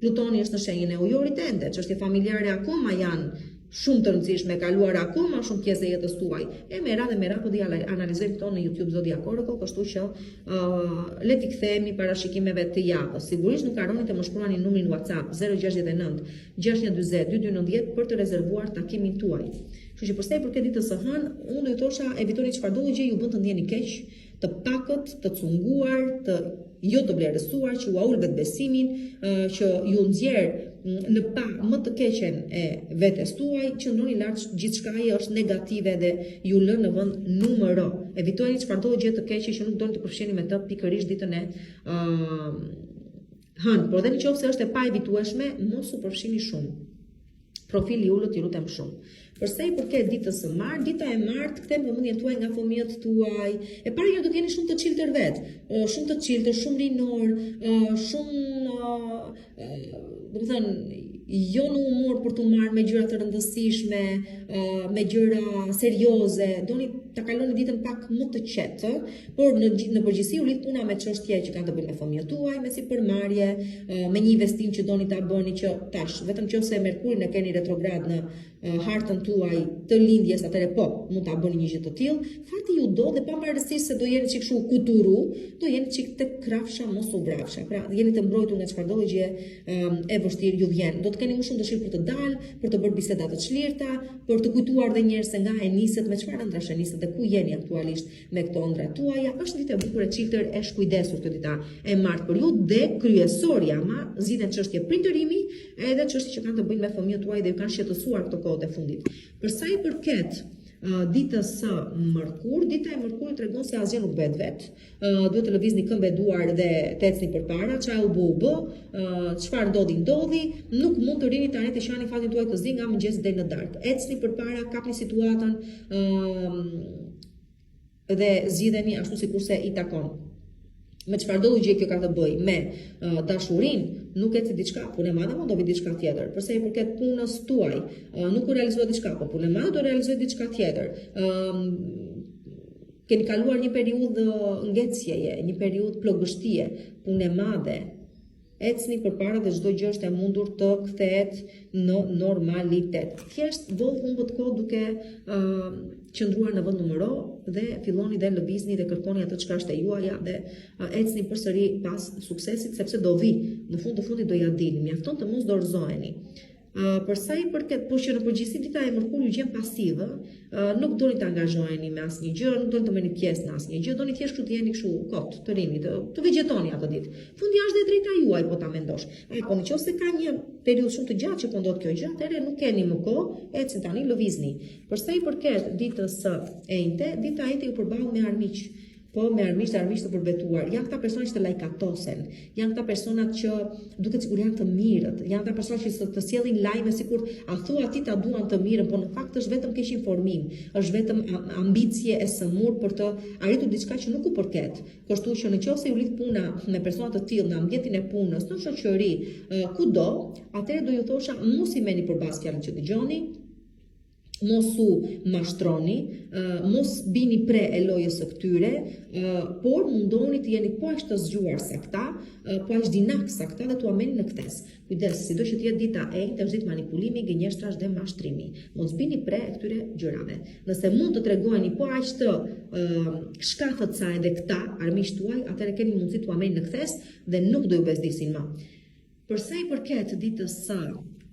Plutoni është në shenjën e ujorit ende, çështje familjare akoma janë shumë të rëndësishme, kaluar akoma shumë pjesë e jetës tuaj. E me radhë me radhë po t'i analizojmë këto në YouTube Zodiac Oracle, kështu që uh, le t'i kthehemi parashikimeve të javës. Sigurisht nuk harroni të më shkruani numrin WhatsApp 069 620 2290 për të rezervuar takimin tuaj. Kështu që për sa i përket ditës së hënë, unë do ju thosha evitoni çfarëdo gjë ju bën të ndjeni keq, të pakët, të cunguar, të jo të vlerësuar, që ua ul vetëbesimin, që ju nxjerr në pah më të keqen e vetes tuaj, qëndroni larg gjithçkaje është negative dhe ju lë në vend numëro. Evitojeni çfarëdo gjë të keqe që nuk doni të përfshiheni me të pikërisht ditën e uh, hënë, por dhe në qoftë se është e paevitueshme, mos u përfshini shumë. Profil i ulët, ju lutem shumë. Për sa i përket ditës së martë, dita e martë kthen vëmendjen tuaj nga fëmijët tuaj. E para ju do të jeni shumë të çiltër vet, shumë të çiltër, shumë rinor, shumë domethënë jo në humor për t'u marrë me gjëra të rëndësishme, me gjëra serioze, doni ta kaloni ditën pak më të qetë, por në në përgjithësi u lidh puna me çështje që kanë të bëjnë me fëmijët tuaj, me sipërmarrje, me një investim që doni ta bëni që tash, vetëm nëse Merkurin e keni retrograd në hartën tuaj të lindjes, atëherë po, mund ta bëni një gjë të tillë. Fati ju do dhe pavarësisht se do jeni çik kështu kuturu, do jeni çik tek krafsha mos u vrafsha. Pra, jeni të mbrojtur nga çfarëdo gjë e vështirë ju vjen. Do të keni më shumë dëshirë për të dalë, për të bërë biseda të çlirta, për të kujtuar dhe njerëz se nga e nisët, me çfarë ëndrrash e nisët dhe ku jeni aktualisht me këto ëndrra tuaja. Është një ditë e bukur e çiltër e shkujdesur kjo dita e martë për ju dhe kryesorja ama zgjidhen çështje prindërimi edhe çështje që kanë të bëjnë me fëmijët tuaj dhe ju kanë shqetësuar këto kohët e fundit. Për sa i përket ditës së mërkur, dita e mërkurë tregon se asgjë nuk bëhet vet. Duhet të lëvizni këmbë e duar dhe të ecni përpara, ça u bë u bë, çfarë ndodhi ndodhi, nuk mund të rrini tani të qani fatin tuaj të zi nga mëngjesi deri në darkë. Ecni përpara, kapni situatën, dhe zgjidheni ashtu sikurse i takon. Me çfarëdo gjë kjo ka të bëjë me uh, dashurinë, nuk eci diçka, punë e madhe mund do vi diçka tjetër. Për sa i përket punës tuaj, uh, nuk u realizua diçka, po punë e madhe do realizoj diçka tjetër. Ëm uh, keni kaluar një periudhë ngecjeje, një periudhë plogështie, punë e madhe, Ecni përpara dhe çdo gjë është e mundur të kthehet në normalitet. Thjesht boll humbët kohë duke uh, qëndruar në vend numëro dhe filloni dhe lëvizni dhe kërkoni atë çka është e juaja dhe uh, ecni përsëri pas suksesit sepse do vi, në fund të fundit do ja dilni. Mjafton të mos dorëzoheni. Për sa i përket, por që në përgjithësi dita e mërkurë ju gjen pasiv, ë, nuk doni të angazhoheni me asnjë gjë, nuk doni të merrni pjesë në asnjë gjë, doni thjesht kështu të jeni kështu kot, të rini, të, të vegjetoni atë ditë. Fundja është dhe e drejta juaj po ta mendosh. E, po në qoftë se ka një periudhë shumë të gjatë që po ndodh kjo gjë, atëherë nuk keni më kohë, ecni tani, lëvizni. Për sa i përket ditës së enjte, dita e enjte ju përball me armiq. Po, me armiq dhe armiq të përbetuar. Janë këta persona që të lajkatosen. Janë këta persona që duket sikur janë të mirët. Janë këta persona që të, të sjellin lajme sikur a thua ti ta duan të mirën, por në fakt është vetëm keqinformim, është vetëm ambicie e sëmurë për të arritur diçka që nuk u përket. Kështu që në qoftë se ju lidh puna me persona të tillë në ambientin e punës, në shoqëri, kudo, atëherë do ju thosha mos i merrni për bazë fjalët që dëgjoni, mos u mashtroni, mos bini pre e lojës së këtyre, por mundohuni të jeni po aq të zgjuar sa këta, po aq dinak sa këta dhe t'ua merrni në kthesë. Kujdes, sido që të jetë dita e enjte është ditë manipulimi, gënjeshtrash dhe mashtrimi. Mos bini pre e këtyre gjërave. Nëse mund të tregoheni po aq të shkathët sa edhe këta armiqtë tuaj, atëherë keni mundësi t'ua merrni në kthesë dhe nuk do ju bezdisin më. Për sa i përket ditës së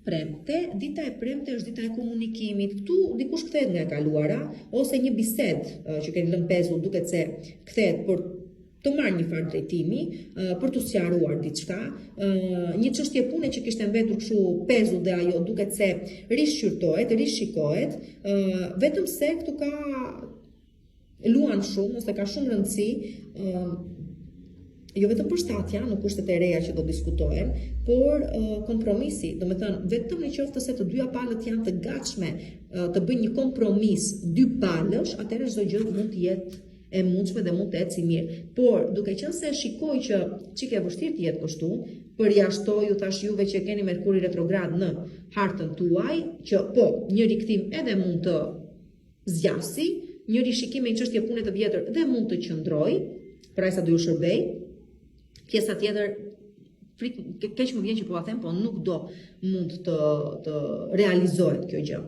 premte, dita e premte është dita e komunikimit. Këtu dikush kthehet nga e kaluara ose një bisedë që keni lënë pezull duket se kthehet për të marrë një farë drejtimi, për të sqaruar diçka, një çështje pune që kishte mbetur kështu pezull dhe ajo duket se rishqyrtohet, rishikohet, vetëm se këtu ka luan shumë ose ka shumë rëndësi. Jo vetëm përshtatja në kushtet e reja që do diskutohen, por uh, kompromisi, domethënë vetëm në qoftë se të dyja palët janë të gatshme uh, të bëjnë një kompromis dy palësh, atëherë çdo gjë mund të jetë e mundshme dhe mund të ecë mirë. Por, duke qenë se shikoj që çik e vështirë të jetë kështu, përjashtoj ju thash juve që keni Merkuri retrograd në hartën tuaj, që po, një rikthim edhe mund të zgjasi, një rishikim me një çështje pune të vjetër dhe mund të qëndrojë, për aq sa do ju shërbej. Pjesa tjetër frikë keq më vjen që po e them, po nuk do mund të të realizohet kjo gjë.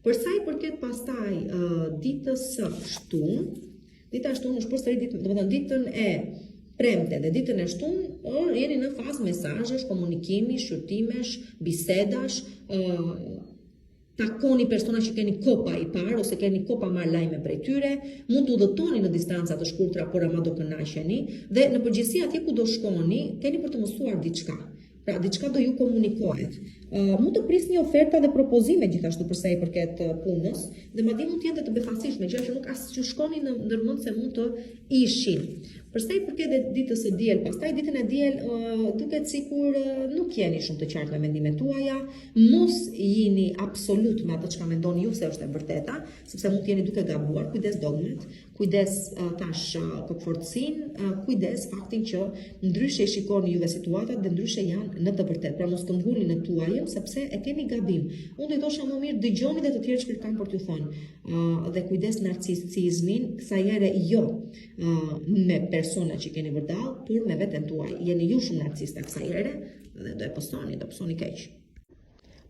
Për sa i përket pastaj uh, ditës së shtunë, dita e shtunë është përsëri ditë, domethënë ditën e premte dhe ditën e shtunë, or jeni në fazë mesazhesh, komunikimi, shqyrtimesh, bisedash, uh, takoni persona që keni kohë pa i parë ose keni kohë pa marrë lajme prej tyre, mund të udhëtoni në distanca të shkurtra, por ama do kënaqeni dhe në përgjithësi atje ku do shkoni, keni për të mësuar diçka. Pra, diçka do ju komunikohet. Uh, mund të prisni oferta dhe propozime gjithashtu për sa i përket punës dhe madje mund të jenë të befasishme, gjëra që nuk as që shkonin në ndërmend se mund të ishin. Për sa i përket ditës së diel, pastaj ditën e diel uh, duket sikur uh, nuk jeni shumë të qartë me mendimet tuaja, mos jini absolut me atë çka mendoni ju se është e vërteta, sepse mund të jeni duke gabuar, kujdes dogmat, kujdes uh, tash uh, kokëfortësinë, uh, kujdes faktin që ndryshe i shikoni juve situatat dhe ndryshe janë në të vërtetë. Pra mos këmbgulni në tuajën sepse e keni gabim. Unë do i thosha më mirë dëgjoni dhe të tjerë çfarë kanë për t'ju thënë. Uh, dhe kujdes narcisizmin, kësaj here jo me persona që keni vërdallë, por me veten tuaj. Jeni ju shumë narcista kësaj here dhe do e pësoni, do pësoni keq.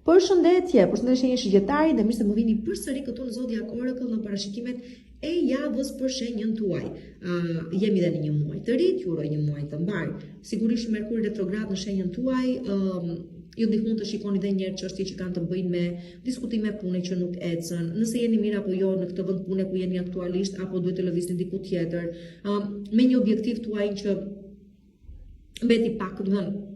Përshëndetje, përshëndetje shenjës Shigjetarit dhe mirë se më vini përsëri këtu në Zodiac Oracle në parashikimet e javës për shenjën tuaj. Uh, jemi dhe në një muaj të ri, ju uroj një muaj të mbarë. Sigurisht Merkuri retrograd në shenjën tuaj, um, ju ndihmon të shikoni dhe njëherë çështje që kanë të bëjnë me diskutime pune që nuk ecën, nëse jeni mirë apo jo në këtë vend pune ku jeni aktualisht apo duhet të lëvizni diku tjetër, um, me një objektiv tuaj që mbeti pak, domethënë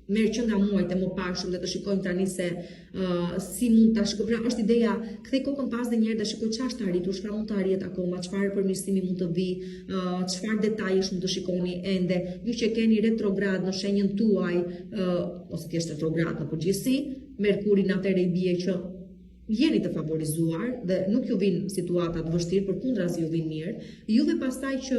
merr që nga muajt e mëparshëm dhe të shikojmë tani se uh, si mund ta shikoj. Pra është ideja, kthej kokën pas dhe një herë dhe shikoj çfarë është arritur, çfarë mund të arrihet akoma, çfarë përmirësimi mund të vijë, uh, çfarë detajesh mund të shikoni ende. Ju që keni retrograd në shenjën tuaj, uh, ose thjesht retrograd në përgjithësi, Merkurin atëherë i bie që jeni të favorizuar dhe nuk ju vijnë situata të vështirë, përkundrazi ju vijnë mirë. Juve pastaj që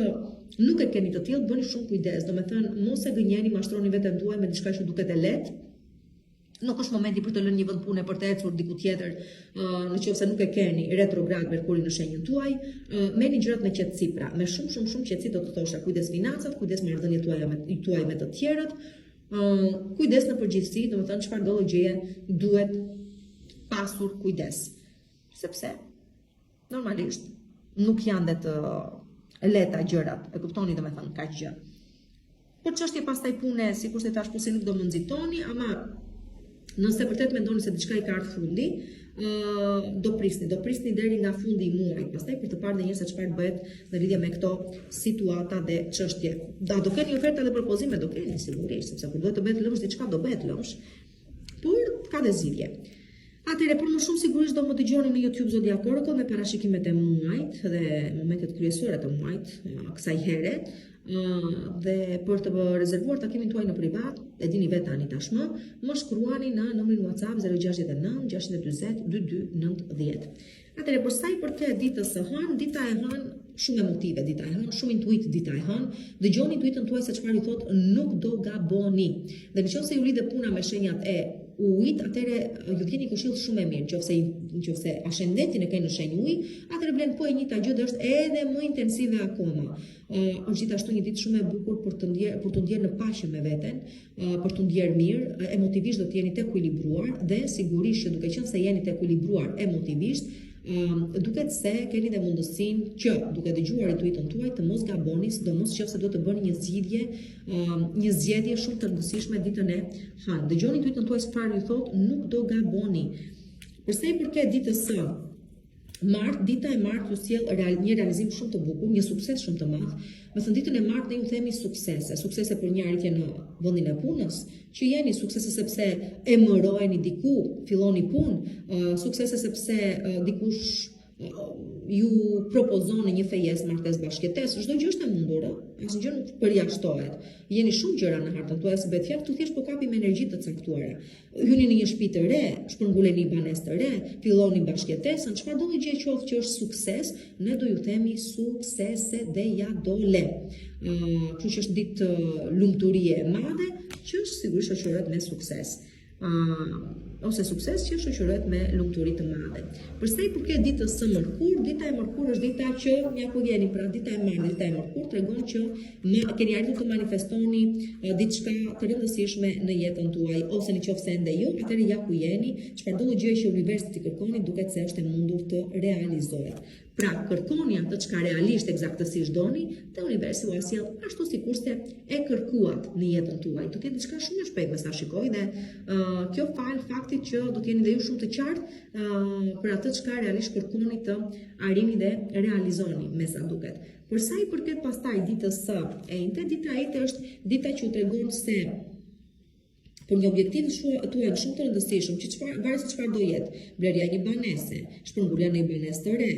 nuk e keni të tillë, bëni shumë kujdes, domethënë mos e gënjeni, mashtroni veten tuaj me diçka që duket e lehtë. Nuk është momenti për të lënë një vend pune për të ecur diku tjetër, në qoftë se nuk e keni retrograd Merkurin në shenjën tuaj, merrni gjërat me qetësi pra, me shumë shumë shumë qetësi do të thosha, kujdes financat, kujdes marrëdhëniet tuaja me tuaj me të tjerët, kujdes në përgjithësi, domethënë çfarëdo lloj gjëje duhet pasur kujdes. Sepse normalisht nuk janë dhe të lehta gjërat, e kuptoni domethënë kaq gjë. Për çështje pastaj pune, sikurse thash, po si nuk do më nxitoni, ama nëse vërtet mendoni se diçka i ka ardhur fundi, ë do prisni, do prisni deri nga fundi i muajit, pastaj për të parë dhe njëherë se çfarë bëhet në lidhje me këto situata dhe çështje. Da do keni oferta dhe propozime, do keni sigurisht, sepse kur duhet të bëhet lëmsh diçka do bëhet lëmsh. Por ka dhe zgjidhje. Atëherë për më shumë sigurisht do më dëgjoni në YouTube Zodiac Oracle me parashikimet e muajit dhe momentet kryesore të muajit kësaj here dhe për të rezervuar takimin tuaj në privat, e dini vetë tani tashmë, më shkruani në numrin WhatsApp 069 640 22 90. Atëherë për sa i përket ditës së hënë, dita e hënë shumë emotive dita e hënë, shumë intuit dita e hënë. Dëgjoni intuitën tuaj se çfarë ju thotë, nuk do gaboni. Dhe në qoftë se ju lidhet puna me shenjat e ujit, atëherë ju vjen një këshillë shumë e mirë. Nëse nëse ascendentin e keni në shenjë uji, atëherë vlen po e njëjta gjë dhe është edhe më intensive akoma. Ë është gjithashtu një ditë shumë e bukur për të ndjerë për të ndjerë në paqe me veten, për t'u ndjerë mirë, emotivisht do të jeni të ekuilibruar dhe sigurisht që duke qenë se jeni të ekuilibruar emotivisht, duket se keni dhe mundësinë që duke dëgjuar intuitën tuaj të mos gaboni, sidomos nëse duhet të bëni një zgjidhje, një zgjedhje shumë të rëndësishme ditën e hënë. Dëgjoni intuitën tuaj çfarë ju thotë, nuk do gaboni. Për sa i përket ditës së Martë, dita e martë ju sjell real, një realizim shumë të bukur, një sukses shumë të madh. Domethënë ditën e martë ne ju themi suksese, suksese për një arritje në vendin e punës, që jeni suksese sepse emëroheni diku, filloni punë, uh, suksese sepse uh, dikush ju propozon një fejesë, martesë, bashkëjetesë, çdo gjë është e mundur, ë? Asnjë gjë nuk përjashtohet. Jeni shumë gjëra në hartën tuaj, se bëhet fjalë këtu thjesht po kapim energji të caktuara. Hyni në një shtëpi të re, shpërnguleni një banesë të re, filloni bashkëjetesën, çfarëdo gjë qoftë që është sukses, ne do ju themi suksese dhe ja dole. Ë, kështu që është ditë lumturie e madhe, që sigurisht shoqërohet me sukses. ose sukses që shoqërohet me lumturi të madhe. Për sa i përket ditës së mërkurë, dita e mërkurë është dita që ja ku jeni, pra dita e martë, dita e mërkurë tregon që ma, keni arritur të manifestoni diçka të rëndësishme në jetën tuaj ose në qoftë se ende jo, atëherë ja ku jeni, çfarëdo gjë që universit i kërkoni duket se është e mundur të realizohet. Pra, kërkoni atë çka realisht ekzaktësisht doni dhe universi ua sjell ashtu sikurse e kërkuat në jetën tuaj. Do të jetë diçka shumë e shpejtë me sa shikoj dhe uh, kjo falë faktit që do të jeni dhe ju shumë të qartë uh, për atë çka realisht kërkoni të arrini dhe realizoni me sa duket. Për sa i përket pastaj ditës së enjte, dita e enjte është dita që ju tregon se për një objektiv tuaj shumë të rëndësishëm, që çfarë varet se çfarë do jetë, blerja e një banese, shpërngulja në një banesë të re,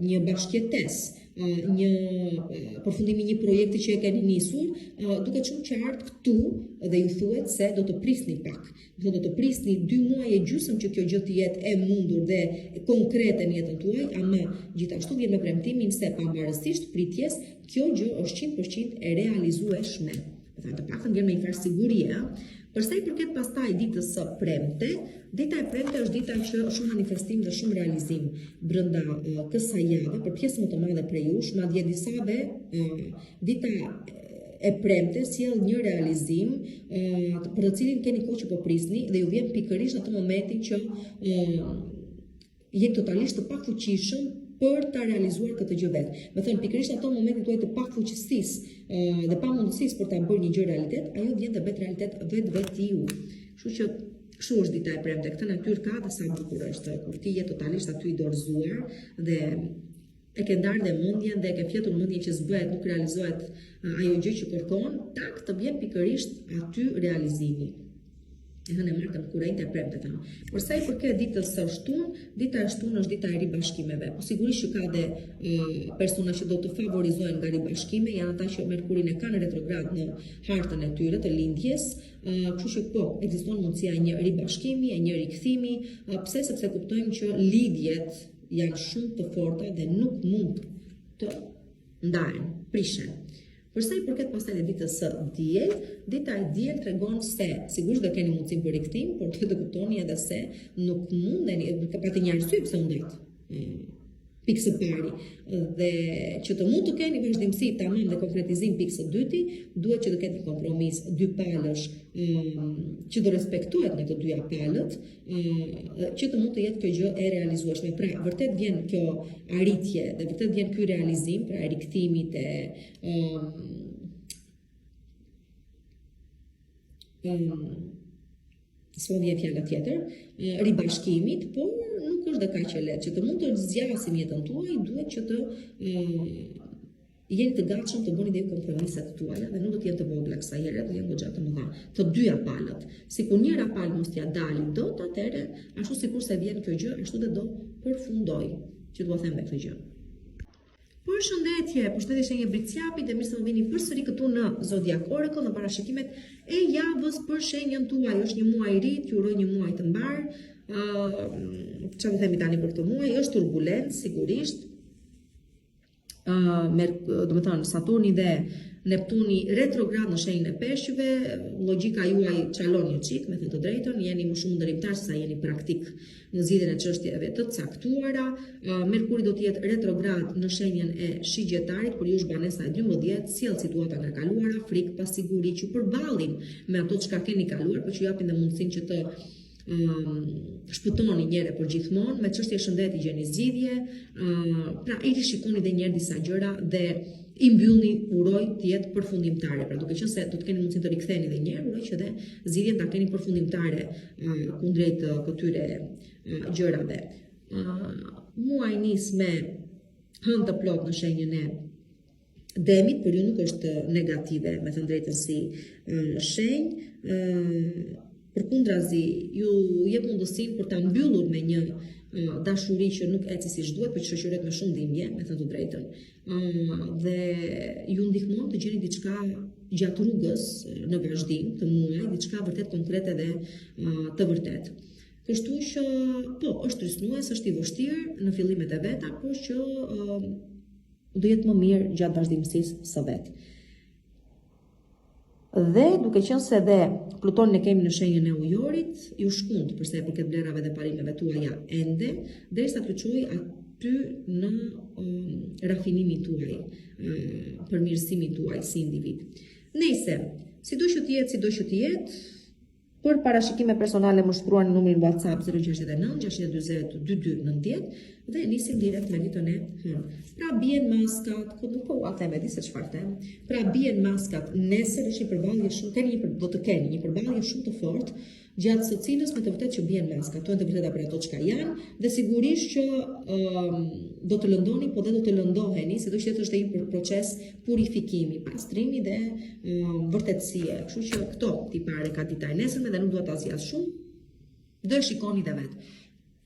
një bashkëjetesë, një përfundim i një projekti që e keni nisur, duket shumë qartë këtu dhe ju thuhet se do të prisni pak. Do të prisni 2 muaj e gjysmë që kjo gjë të jetë e mundur dhe konkrete në jetën tuaj, ama gjithashtu vjen me premtimin se pavarësisht pritjes, kjo gjë është 100% e realizueshme. Do të të paktën vjen me një farë sigurie, ë. Për sa i përket pastaj ditës së premte, dita e premte është dita që shumë manifestim dhe shumë realizim brenda uh, kësaj jave për pjesën më të madhe prej jush, madje disave uh, dita e premte sjell një realizim uh, për të cilin keni kohë që po prisni dhe ju vjen pikërisht në atë momentin që uh, jeni totalisht të pafuqishëm për ta realizuar këtë gjë vetë. Me thënë, pikërisht ato momentin tuaj të pafuqisë dhe pamundësisë për ta bërë një gjë realitet, ajo vjen dhe bëhet realitet vetvetiu. Kështu që kështu është dita e premte, këtë natyrë ka dhe sa bukur është, kur ti je totalisht aty i dorëzuar dhe e ke ndarë dhe mendjen dhe e ke fjetur mendjen që s'bëhet, nuk realizohet ajo gjë që kërkon, tak të vjen pikërisht aty realizimi. E hënë e martë, mërkurë, enjte, premte thamë. Për sa i përket ditës së shtunë, dita e shtunë është dita e ribashkimeve. Po sigurisht që ka dhe e, persona që do të favorizohen nga ribashkime, janë ata që Merkurin e kanë retrograd në hartën e tyre të lindjes, kështu që po, ekziston mundësia e një ribashkimi, e një rikthimi, pse sepse kuptojmë që lidhjet janë shumë të forta dhe nuk mund të ndahen, prishen. Për sa i përket pastaj dhe ditës së diel, dita e diel tregon se sigurisht do keni mundësinë për rikthim, por duhet të kuptoni edhe se nuk mundeni, ka pati një arsye pse u ndatë. Pikë së pari dhe që të mund të keni vazhdimësi tamam dhe konkretizim pikë së dyti, duhet që të ketë një kompromis dypalësh që do respektohet nga të dyja palët, që të mund të jetë kjo gjë e realizueshme. Pra, vërtet vjen kjo arritje dhe vërtet vjen ky realizim, pra rikthimi të um, um, s'po vjen fjala tjetër, ribashkimit, por nuk është dhe kaq e lehtë që të mund të zgjasë në jetën tuaj, duhet që të jeni të gatshëm të bëni dhe kompromiset tuaja dhe nuk do të jenë të vogla kësaj here, do të jenë goxha të mëdha. Të dyja palët. Sikur njëra palë mos t'ia dali dot, atëherë ashtu sikurse vjen kjo gjë, ashtu dhe do përfundoj. Që t'ua them me këtë gjë. Përshëndetje, përshëndetje shenjë Bricjapit dhe mirë se më vini përsëri këtu në Zodiac Oracle në parashikimet e javës për shenjën tuaj. Është një muaj i ri, t'ju uroj një muaj të mbarë. Ë, uh, çfarë të themi tani për këtë muaj? Është turbulent sigurisht. Uh, domethënë Saturni dhe Neptuni retrograd në shenjën e peshqve, logjika juaj çalon një çik, me thënë të drejtën, jeni më shumë ëndërrimtar se sa jeni praktik në zgjidhjen e çështjeve të caktuara. Merkuri do të jetë retrograd në shenjën e Shigjetarit, për ju është banesa e 12, sjell situata nga e kaluara, frikë, pasiguri që përballin me ato çka keni kaluar, por që ju japin dhe mundësinë që të shpëtoni një herë për gjithmonë, me çështje shëndeti gjeni zgjidhje, pra i rishikoni dhe një herë disa gjëra dhe i mbyllni, uroj të jetë përfundimtare. Pra duke qenë se do të keni mundësinë të riktheni edhe një herë, uroj që dhe zgjidhjen ta keni përfundimtare kundrejt këtyre gjërave. Muaji nis me hënë të plotë në shenjën e demit, për ju nuk është negative, me thënë drejtën si shenjë. Përkundrazi, ju jep mundësinë për ta mbyllur me një dashuri që nuk eci siç duhet, por që shoqërohet me shumë dhimbje, me thënë të drejtën. Dhe ju ndihmon të gjeni diçka gjatë rrugës në vazhdim të muajit, diçka vërtet konkrete dhe të vërtetë. Kështu që, po, është trysnues, është i vështirë në fillimet e veta, por që do jetë më mirë gjatë vazhdimësisë së vet. Dhe duke qenë se dhe Plutonin e kemi në shenjën e ujorit, ju shkund për sa i përket vlerave dhe parimeve tuaja ende, derisa t'ju çojë aty në um, rafinimin tuaj, um, përmirësimin tuaj si individ. Nejse, sido që të jetë, sido që të jetë, Për parashikime personale më shkruani në numrin WhatsApp 069 640 2290 dhe nisim direkt me ditën e hënë. Pra bien maskat, ku nuk po ua them e di se çfarë them. Pra bien maskat, nesër është një përballje shumë keni një do të keni një përballje shumë të fortë gjatë së cilës me të vërtetë që bien maskat, thuhen të vërteta për ato çka janë dhe sigurisht që um, do të lëndoni, po dhe do të lëndoheni, sido që të jetë është një proces purifikimi, pastrimi dhe vërtetësie. Kështu që këto tipare ka dita e nesërme dhe nuk dua ta zgjas shumë. Do e shikoni dhe vetë.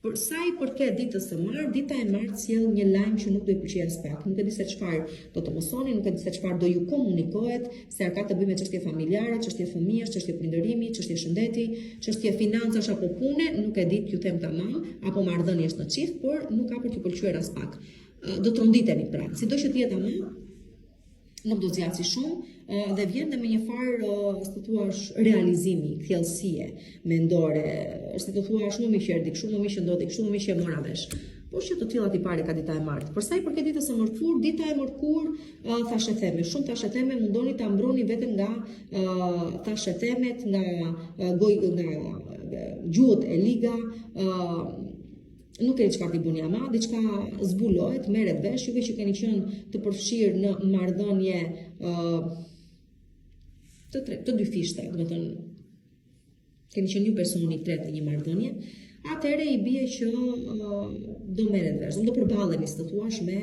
Për sa i përket ditës së martë, dita e martë sjell një lajm që nuk do ju pëlqejë aspak. Nuk e di se çfarë do të mësoni, nuk e di se çfarë do ju komunikohet, se a ka të bëjë me çështje familjare, çështje fëmijësh, çështje prindërimi, çështje shëndeti, çështje financash apo pune, nuk e di t'ju them tamam, apo marrëdhëniesh në çift, por nuk ka për t'ju pëlqyer aspak. Do tronditeni pra. Sido që të jetë ama, nuk do zgjasi shumë dhe vjen dhe me një farë, si të thuash, realizimi, kthjellësie mendore, si të thuash, më mirë që erdhi kështu, më mirë që ndodhi kështu, më mirë që e mora vesh. Por që të tilla tipare ka dita e martë. Për sa i përket ditës së mërkurë, dita e mërkurë thashetheme, shumë thashetheme, mundoni ta mbroni veten nga thashethemet, nga goj nga gjuhët e liga, nuk keni çfarë t'i bëni ama, diçka zbulohet, merret vesh, juve që keni qenë të përfshirë në marrëdhënie ë uh, të tre, të dyfishta, domethënë keni qenë ju personi i tretë në një marrëdhënie, atëherë i bie që uh, do merret vesh, do përballeni, si të thuash, me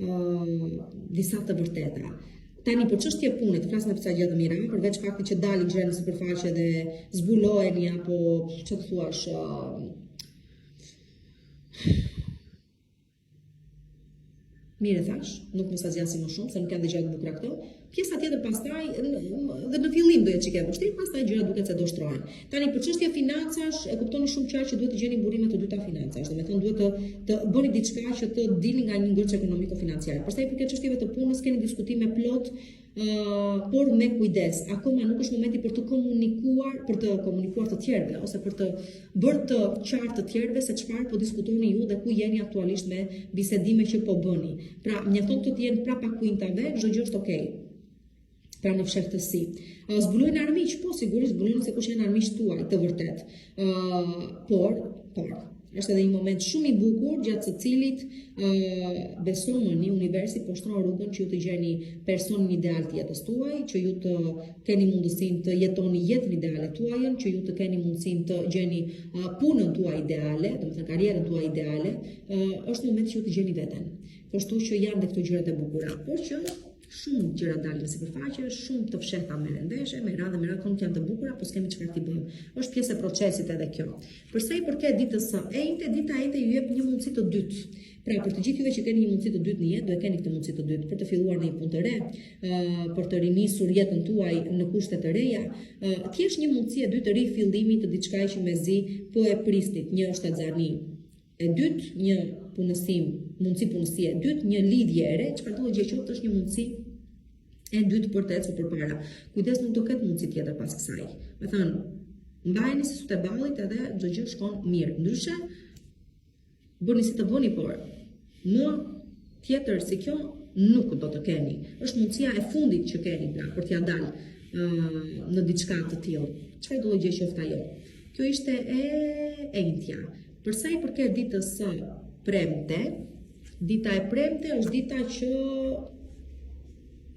uh, disa të vërteta. Tani për çështje pune, të flasim për ca gjëra të mira, përveç faktit që dalin gjëra në sipërfaqe dhe zbuloheni apo ç'të thuash, uh, Mirë e thashë, nuk mos ta zgjasim më shumë, se nuk janë dhe gjëra të bukura këto. Pjesa tjetër pastaj dhe në fillim do jetë çikë e vështirë, pastaj gjërat duket se do shtrohen. Tani për çështje financash, e kuptoni shumë qartë që duhet të gjeni burime të dyta financash, domethënë duhet të të bëni diçka që të dilni nga një ngërç ekonomiko-financiar. Për sa i përket çështjeve të punës, keni diskutime plot por me kujdes. Akoma nuk është momenti për të komunikuar, për të komunikuar të tjerëve ose për të bërë të qartë të tjerëve se çfarë po diskutoni ju dhe ku jeni aktualisht me bisedime që po bëni. Pra, mjafton të jenë prapa kuintave, çdo gjë është okay. Pra në fshehtësi. Zbulojnë armiq, po sigurisht zbulojnë se kush janë armiqtë tuaj të vërtetë. Ë, por, por Është edhe një moment shumë i bukur gjatë së cilit ë uh, besomëni universi po shtron rrugën që ju të gjeni personin ideal të jetës tuaj, që ju të keni mundësinë të jetoni jetën ideale tuajën, që ju të keni mundësinë të gjeni uh, punën tuaj ideale, domethënë karrierën tuaj ideale, uh, është moment që ju të gjeni veten. Kështu që janë dhe këto gjërat e bukura, por që Shumë gjëra dalin në sipërfaqe, shumë të fshehta merren vesh, me radhë me radhë nuk janë të bukura, po s'kemi çfarë t'i bëjmë. Është pjesë e procesit edhe kjo. Për sa i përket ditës së enjte, dita e enjte ju jep një mundësi të dytë. Pra për të gjithë juve që keni një mundësi të dytë në jetë, do e keni këtë mundësi të dytë për të filluar në një punë të re, për të rinisur jetën tuaj në kushte të reja, thjesht një mundësi e dytë rifillimi të diçkaje që mezi po e prisnit, një shtatzani e dytë, një punësim, mundësi punësie e dytë, një lidhje e re, çfarëdo gjë qoftë është një mundësi e dytë për të ecur përpara. Kujdes nuk do ketë mundësi tjetër pas kësaj. Domethënë, mbajeni si sytë e ballit edhe çdo gjë shkon mirë. Ndryshe, bëni si të bëni, por më tjetër si kjo nuk do të keni. Është mundësia e fundit që keni pra për t'ia dalë uh, në diçka të tillë. Çfarëdo gjë qoftë ajo. Kjo ishte e enjtja. Për sa i përket ditës së premte, dita e premte është dita që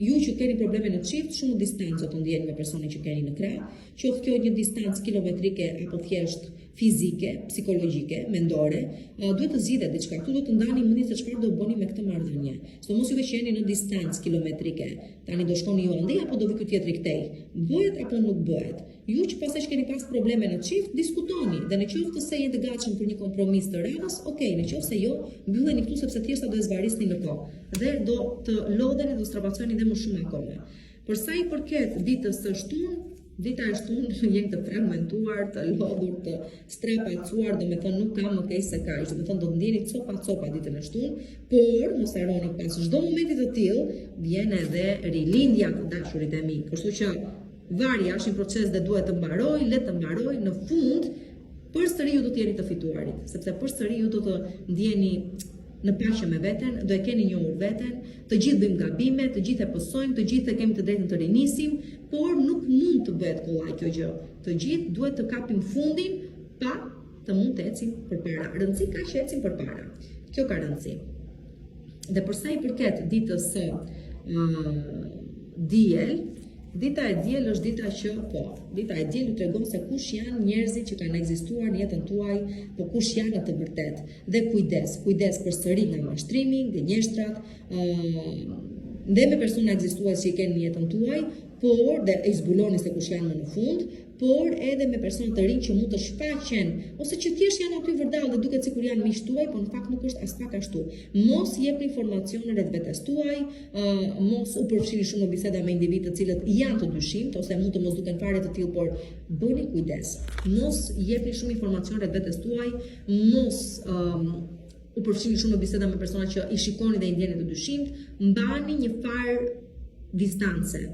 ju që keni probleme në çift, shumë distancë do të ndjeni me personin që keni në krah, qoftë kjo një distancë kilometrike apo thjesht fizike, psikologjike, mendore, duhet të zgjidhet diçka. Këtu duhet të ndani mendjen se çfarë do bëni me këtë marrëdhënie. Sidomos juve që jeni në distancë kilometrike. Tani do shkoni ju andej apo do vi ky tjetri këtej? Bëhet apo nuk bëhet? Ju që pastaj që keni pas probleme në çift, diskutoni dhe në qoftë se jeni të gatshëm për një kompromis të radhës, ok, në qoftë se jo, mbylleni këtu sepse thjesht do e zvarisni në kohë dhe do të lodheni do strapaconi dhe më shumë akoma. Për sa i përket ditës së shtunë, dita e shtunë jeni të fragmentuar, të lodhur, të strapacuar, domethënë nuk ka më keq se kaq, domethënë do të ndjeni copa copa ditën e shtunë, por mos harroni pas çdo momenti të tillë vjen edhe rilindja të dashurit e mi. Kështu që varja është një proces dhe duhet të mbarojë, le të mbarojë në fund përsëri ju do të jeni të fituarit, sepse përsëri ju do të ndjeni në paqe me veten, do e keni njohur veten, të gjithë bëjmë gabime, të gjithë e pësojmë, të gjithë e kemi të drejtën të rinisim, por nuk mund të bëhet kollaj kjo gjë. Të gjithë duhet të kapim fundin pa të mund të ecim përpara. Rëndësi ka që ecim përpara. Kjo ka rëndësi. Dhe për sa i përket ditës së uh, diel, dita e diel është dita që po, dita e diel ju tregon se kush janë njerëzit që kanë ekzistuar në jetën tuaj, po kush janë në të vërtetë. Dhe kujdes, kujdes përsëri nga mashtrimi, gënjeshtrat, ë uh, dhe me persona ekzistues që i keni në jetën tuaj, por dhe i zbuloni se kush janë më në fund, por edhe me persona të rinj që mund të shfaqen ose që thjesht janë aty vërdallë dhe duket sikur janë miqtë tuaj, por në fakt nuk është aspak ashtu. Mos jepni informacione rreth vetes tuaj, uh, mos u përfshini shumë në biseda me individë të cilët janë të dyshimtë ose mund të mos duken fare të tillë, por bëni kujdes. Mos jepni shumë informacion rreth vetes tuaj, mos um, u përfshini shumë në biseda me persona që i shikoni dhe i ndjeni të dyshimtë, mbani një farë distance.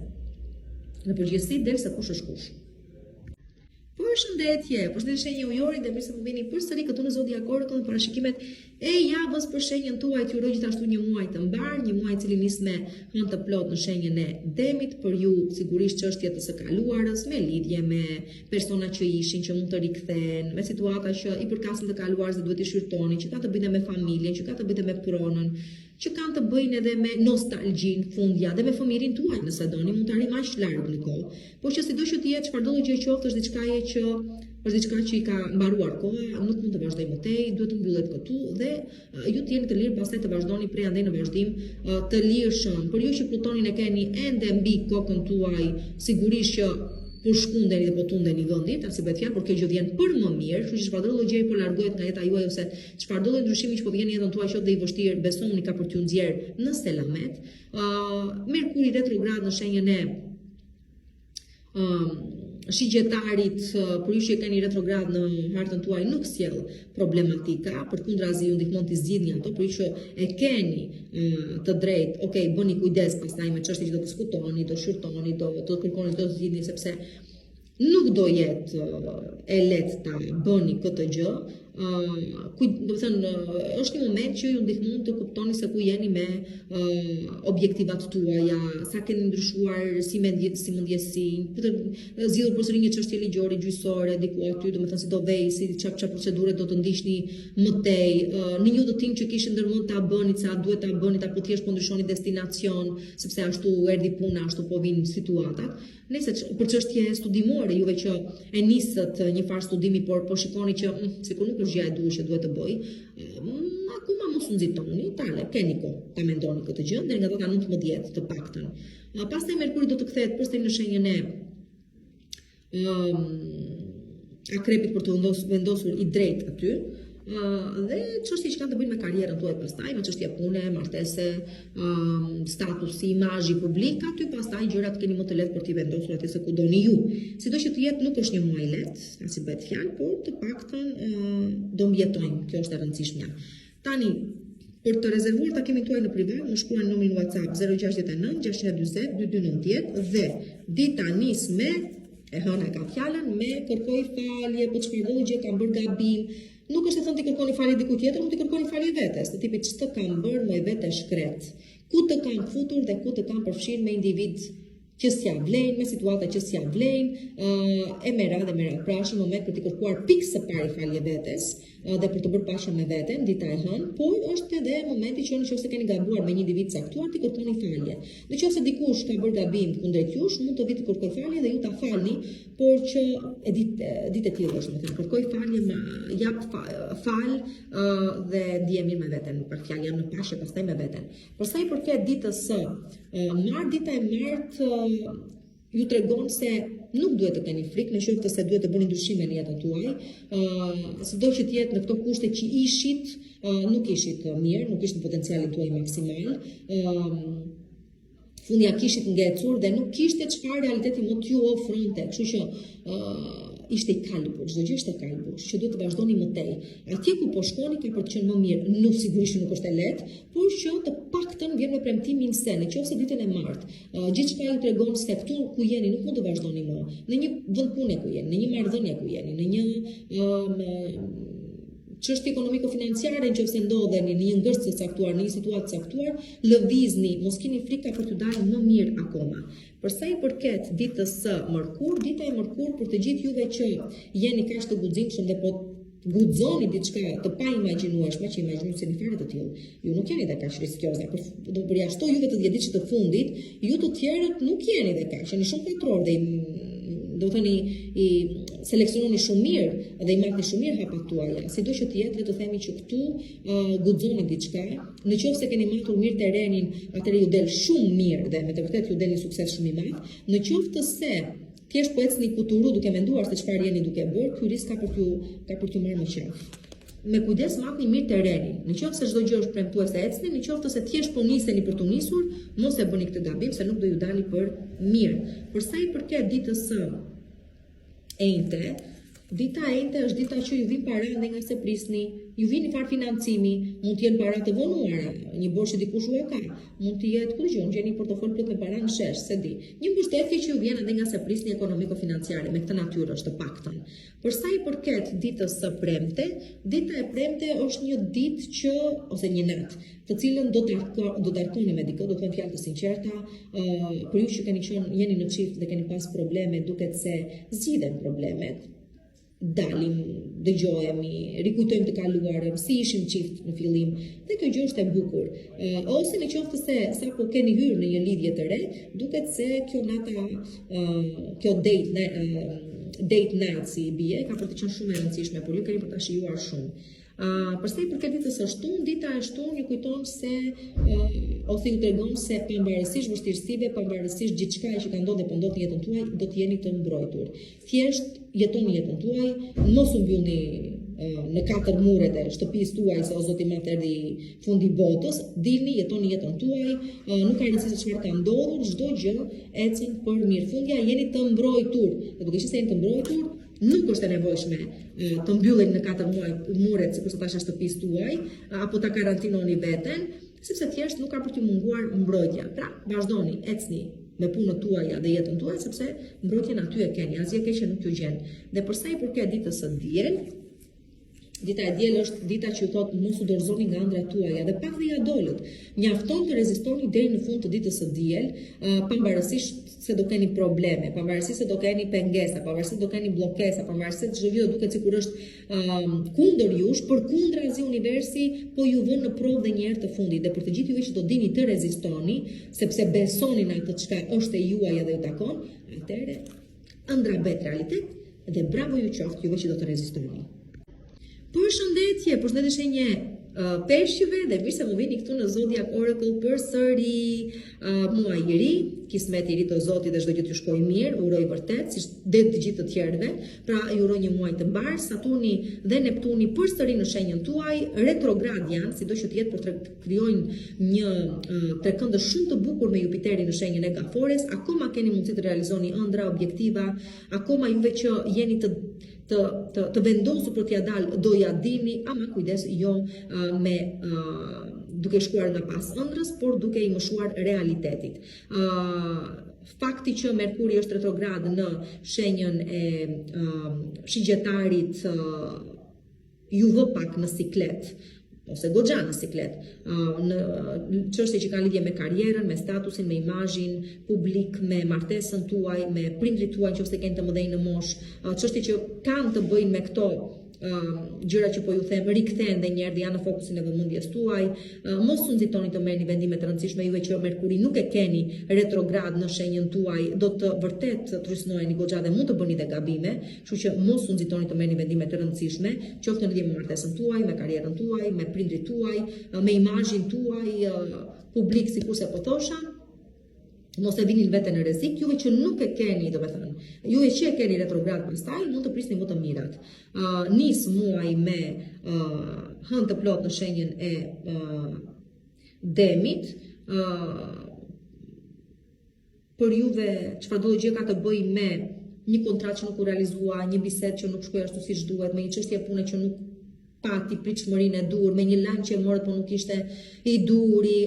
Në përgjithësi del se kush është kush. Përshëndetje, përshëndetje shenjë ujori dhe mirë se po vini përsëri këtu në Zodiac Oracle në parashikimet e javës për shenjën tuaj. T'ju uroj gjithashtu një muaj të mbarë, një muaj i cili nis me hënë të plotë në shenjën e demit për ju sigurisht çështje të së kaluarës me lidhje me persona që ishin, që mund të rikthehen, me situata që i përkasin të kaluarës dhe duhet t'i shqyrtoni, që ka të bëjnë me familjen, që ka të bëjnë me pronën, që kanë të bëjnë edhe me nostalgjinë fundja dhe me fëmijërinë tuaj, nëse doni, mund të arrijmë aq larg në kohë. Por që sido që të jetë, çfarëdo gjë qoftë, është diçka e që është diçka që i ka mbaruar koha, nuk mund të vazhdojë më tej, duhet të mbyllet këtu dhe ju të jeni të lirë pastaj të vazhdoni prej andej në vazhdim të lirshëm. Për ju që Plutonin e keni ende mbi kokën tuaj, sigurisht që po shkundeni dhe po tundeni vendit, asi bëhet fjalë, por kjo gjë vjen për më mirë, kështu që çfarëdo lloj gjëje po largohet nga jeta juaj ose çfarëdo lloj ndryshimi që po vjen në jetën tuaj qoftë dhe i vështirë, besomëni ka për t'ju nxjerrë në selamet. Ë uh, Merkuri retrograd në shenjën e ë uh, shigjetarit për ju që e keni retrograd në hartën tuaj nuk sjell problematika, përkundrazi ju ndihmon t'i zgjidhni ato, për ju që e keni të drejtë, ok, bëni kujdes pastaj me çështje që do diskutoni, do shqyrtoni, do të kërkoni të zgjidhni sepse nuk do jetë e lehtë ta bëni këtë gjë. Ë, uh, domethënë është një moment që ju ndihmon të kuptoni se ku jeni me uh, objektivat tuaja, sa keni ndryshuar si mendje, si mendjesi, për të zgjidhur përsëri një çështje ligjore, gjyqësore, diku aty, domethënë si do vej, si çfarë çfarë procedure do të ndiqni më tej, uh, në një udhëtim që kishit ndërmend ta bëni, sa duhet ta bëni, apo thjesht po ndryshoni destinacion, sepse ashtu erdhi puna, ashtu po vijnë situatat. Nëse për çështje studimore, juve që e nisët një farë studimi, por po shikoni që mm, sikur nuk është gjëja e duhur që duhet të bëj, mm, akoma mos u nxitoni, tale, keni kohë ta mendoni këtë gjë, deri nga data 19 të paktën. Pastaj Merkuri do të kthehet përsëri në shenjën e um, akrepit për t'u vendosur i drejtë aty, dhe çështje që kanë të bëjnë me karrierën tuaj pastaj, me çështje pune, martese, um, statusi, imazhi publik, aty pastaj gjërat keni më të lehtë për t'i vendosur aty se ku doni ju. Sido që të jetë, nuk është një muaj i lehtë, asi bëhet fjalë, por të paktën uh, do mbijetojmë, kjo është e rëndësishmja. Tani, për të rezervuar takimin tuaj në privat, më shkruani numrin WhatsApp 069 640 2290 dhe dita nis me e hëna e ka fjalën me kërkoj falje, po çfarëdo gjë kam bërë gabim. Nuk është e thënë t'i kërkoni falje dikujt tjetër, mund t'i kërkoni falje vetes, të tipit ç'të kam bërë moj vete e shkretë. Ku të kam futur dhe ku të kam përfshirë me individ. që s'ja vlejnë, me situata që s'ja vlejnë, e me radhë e me radhë. Pra është një moment për t'i kërkuar pikë së pari falje vetes dhe për të bërë paqe me veten dita e hënë, por është edhe momenti që në qoftë se keni gabuar me një individ caktuar t'i kërkoni falje. Në qoftë se dikush ka bërë gabim kundrejt jush, mund të vijë të kërkojë falje dhe ju ta falni, por që e ditë ditë e tillë është, domethënë, kërkoj falje, ma jap fa, fal dhe ndihem mirë me veten, me pak fjalë jam në paqe pastaj me veten. Për sa i përket ditës së martë, dita e martë ju tregon se nuk duhet të keni frikë, në qoftë se duhet të bëni ndryshime në jetën tuaj, ë uh, sido që të jetë në këto kushte që ishit, uh, nuk ishit mirë, nuk ishit në potencialin tuaj maksimal, ë uh, fundja kishit ngecur dhe nuk kishte çfarë realiteti më t'ju ofronte. Kështu që ë uh, ishte i kalbur, çdo gjë ishte e kalbur, kështu që duhet të vazhdoni më tej. Atje ku po shkoni ka për të qenë më mirë, nuk sigurisht nuk është e lehtë, por që të paktën vjen me premtimin se në qoftë se ditën e martë, uh, gjithçka ju tregon se këtu ku jeni nuk mund të vazhdoni më, në një vend pune ku jeni, në një marrëdhënie ku jeni, në një uh, çështje ekonomiko-financiare në qoftë se ndodheni në një ngërç të caktuar, në një situatë të caktuar, lëvizni, mos kini frikë ka për t'ju dalë më mirë akoma. Për sa i përket ditës së mërkurë, dita e mërkurë për të gjithë juve që jeni kaq të guximshëm dhe po guxoni diçka të paimagjinueshme, që imagjinoni se një fare të tillë. Ju nuk jeni dhe kaq riskioza, për do përjashtoj juve të 10 ditësh të fundit, ju të tjerët nuk jeni dhe kaq, jeni shumë katror dhe do të thoni i seleksiononi shumë mirë dhe i matni shumë mirë hapat tuaja. Sido që të jetë, le të themi që këtu uh, guxoni diçka, Në qoftë se keni matur mirë terrenin, atëherë ju del shumë mirë dhe me të vërtetë ju del një sukses shumë i madh. Në qoftë se thjesht po ecni kuturu duke menduar se çfarë jeni duke bërë, ky risk ka për t'ju ka për t'ju marrë më qafë. Me kujdes matni mirë terrenin. Në qoftë se çdo gjë është premtuese ecni, në qoftë se thjesht po niseni për t'u nisur, mos e bëni këtë gabim se nuk do ju dali për mirë. Për sa i përket ditës së enjte, dita e enjte është dita që ju vijnë para dhe nga s'e prisni, ju vjen një farë financimi, mund të jenë para të vonuara, një borxh që dikush ua ka, mund të jetë ku gjën, gjeni portofol plot me para në shesh, s'e di. Një mbështetje që ju vjen edhe nga s'e prisni ekonomiko-financiare, me këtë natyrë është të paktën. Për sa i përket ditës së premte, dita e premte është një ditë që ose një natë, të cilën do të do darkoni me dikë, do të thoni fjalë të sinqerta, ë uh, për ju që keni qenë jeni në çift dhe keni pas probleme, duket se zgjidhen problemet. Dalim, dëgjohemi, rikujtojmë të kaluarën, si ishim çift në fillim, dhe kjo gjë është e bukur. Uh, ose në qoftë se sapo keni hyrë në një lidhje të re, duket se kjo nata, uh, kjo date, uh, date night si i bie, ka për të qenë shumë e rëndësishme, por ju keni për ta shijuar shumë. Uh, për sa i përket ditës së shtunë, dita e shtunë ju kujton se uh, ose ju tregon se pavarësisht vështirësive, pavarësisht gjithçka që ka ndodhur dhe po ndodh në jetën tuaj, do të jeni të mbrojtur. Thjesht jetoni jetën tuaj, mos u mbyllni uh, në katër muret e shtëpisë tuaj se o zoti madh erdhi fundi i botës, dilni, jetoni jetën tuaj, uh, nuk ka rëndësi se çfarë ka ndodhur, çdo gjë ecën për mirë. Fundja jeni të mbrojtur. Dhe duke qenë se jeni të mbrojtur, Nuk është e nevojshme të mbylleni në katër muaj muret, sikurse thashë shtëpisë tuaj, apo ta karantinoni veten, sepse thjesht nuk ka për t'ju munguar mbrojtja. Pra, vazhdoni, ecni me punët tuaja dhe jetën tuaj, sepse mbrojtjen aty e keni, asgjë e keqe nuk ju gjen. Dhe për sa i përket ditës së diel, Dita e diel është dita që ju thotë mos u dorëzoni nga ëndrrat tuaja dhe pak dhe ia dolët. Mjafton të rezistoni deri në fund të ditës së diel, pavarësisht se do keni probleme, pavarësisht se do keni pengesa, pavarësisht se do keni bllokesa, pavarësisht se çdo gjë do duket sikur është um, kundër jush, përkundrazi universi po ju vën në provë dhe një herë të fundit dhe për të gjithë juve që do dini të rezistoni, sepse besoni në atë çka është e juaja dhe ju takon, atëherë ëndrra bëhet realitet dhe bravo ju qoftë juve që do të rezistoni. Përshëndetje, përshëndetje shenje uh, peshqve dhe mirë se më vini këtu në Zodiac Oracle përsëri uh, muaj i ri, kismet i ri të Zoti dhe çdo gjë t'ju shkojë mirë, uroj vërtet, si dhe të gjithë të tjerëve. Pra ju uroj një muaj të mbarë, Saturni dhe Neptuni përsëri në shenjën tuaj, retrograd janë, sido që të jetë, por të krijojnë një uh, trekëndësh shumë të bukur me Jupiterin në shenjën e Gafores, akoma keni mundësi të realizoni ëndrra, objektiva, akoma juve që jeni të të të të vendosur për t'ia dalë do ia dilni, ama kujdes jo uh, me uh, duke shkuar nga pas ëndrrës, por duke i mëshuar realitetit. Uh, fakti që Merkuri është retrograd në shenjën e uh, shigjetarit uh, ju vë pak në siklet. ose goxha në siklet, në çështje që kanë lidhje me karrierën, me statusin, me imazhin publik, me martesën tuaj, me prindërit tuaj nëse keni të mëdhenj në moshë, çështje që kanë të bëjnë me këto gjëra që po ju them rikthehen dhe një herë dhe janë në fokusin e vëmendjes tuaj. Mos u nxitoni të merrni vendime të rëndësishme juve që Merkuri nuk e keni retrograd në shenjën tuaj, do të vërtet trysnoheni goxha dhe mund të bëni dhe gabime, kështu që mos u nxitoni të merrni vendime të rëndësishme, qoftë në lidhje me martesën tuaj, me karrierën tuaj, me prindërit tuaj, me imazhin tuaj publik, sikurse po thosha mos e vini veten në rrezik, juve që nuk e keni, domethënë, juve që e keni retrograd pastaj, mund të prisni më të mirat. Uh, nis muaji me uh, hënë të plotë në shenjën e uh, demit, uh, për juve çfarëdo gjë ka të bëjë me një kontratë që nuk u realizua, një bisedë që nuk shkoi ashtu siç duhet, me një çështje pune që nuk pati pritshmërinë e duhur, me një lajm që e morët po nuk ishte i duhuri,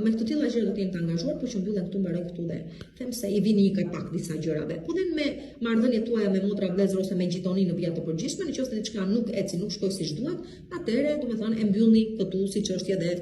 me këto tilla gjëra do të jeni të angazhuar, por që mbyllen këtu mbarojnë këtu dhe them se i vini një kapak disa gjërave. Po dhe me marrëdhëniet tuaja me motra vëllezër ose me gjitoni në vija të përgjithshme, në qoftë se diçka nuk eci, nuk shkoi siç duhet, atëherë domethënë e mbyllni këtu si çështje dhe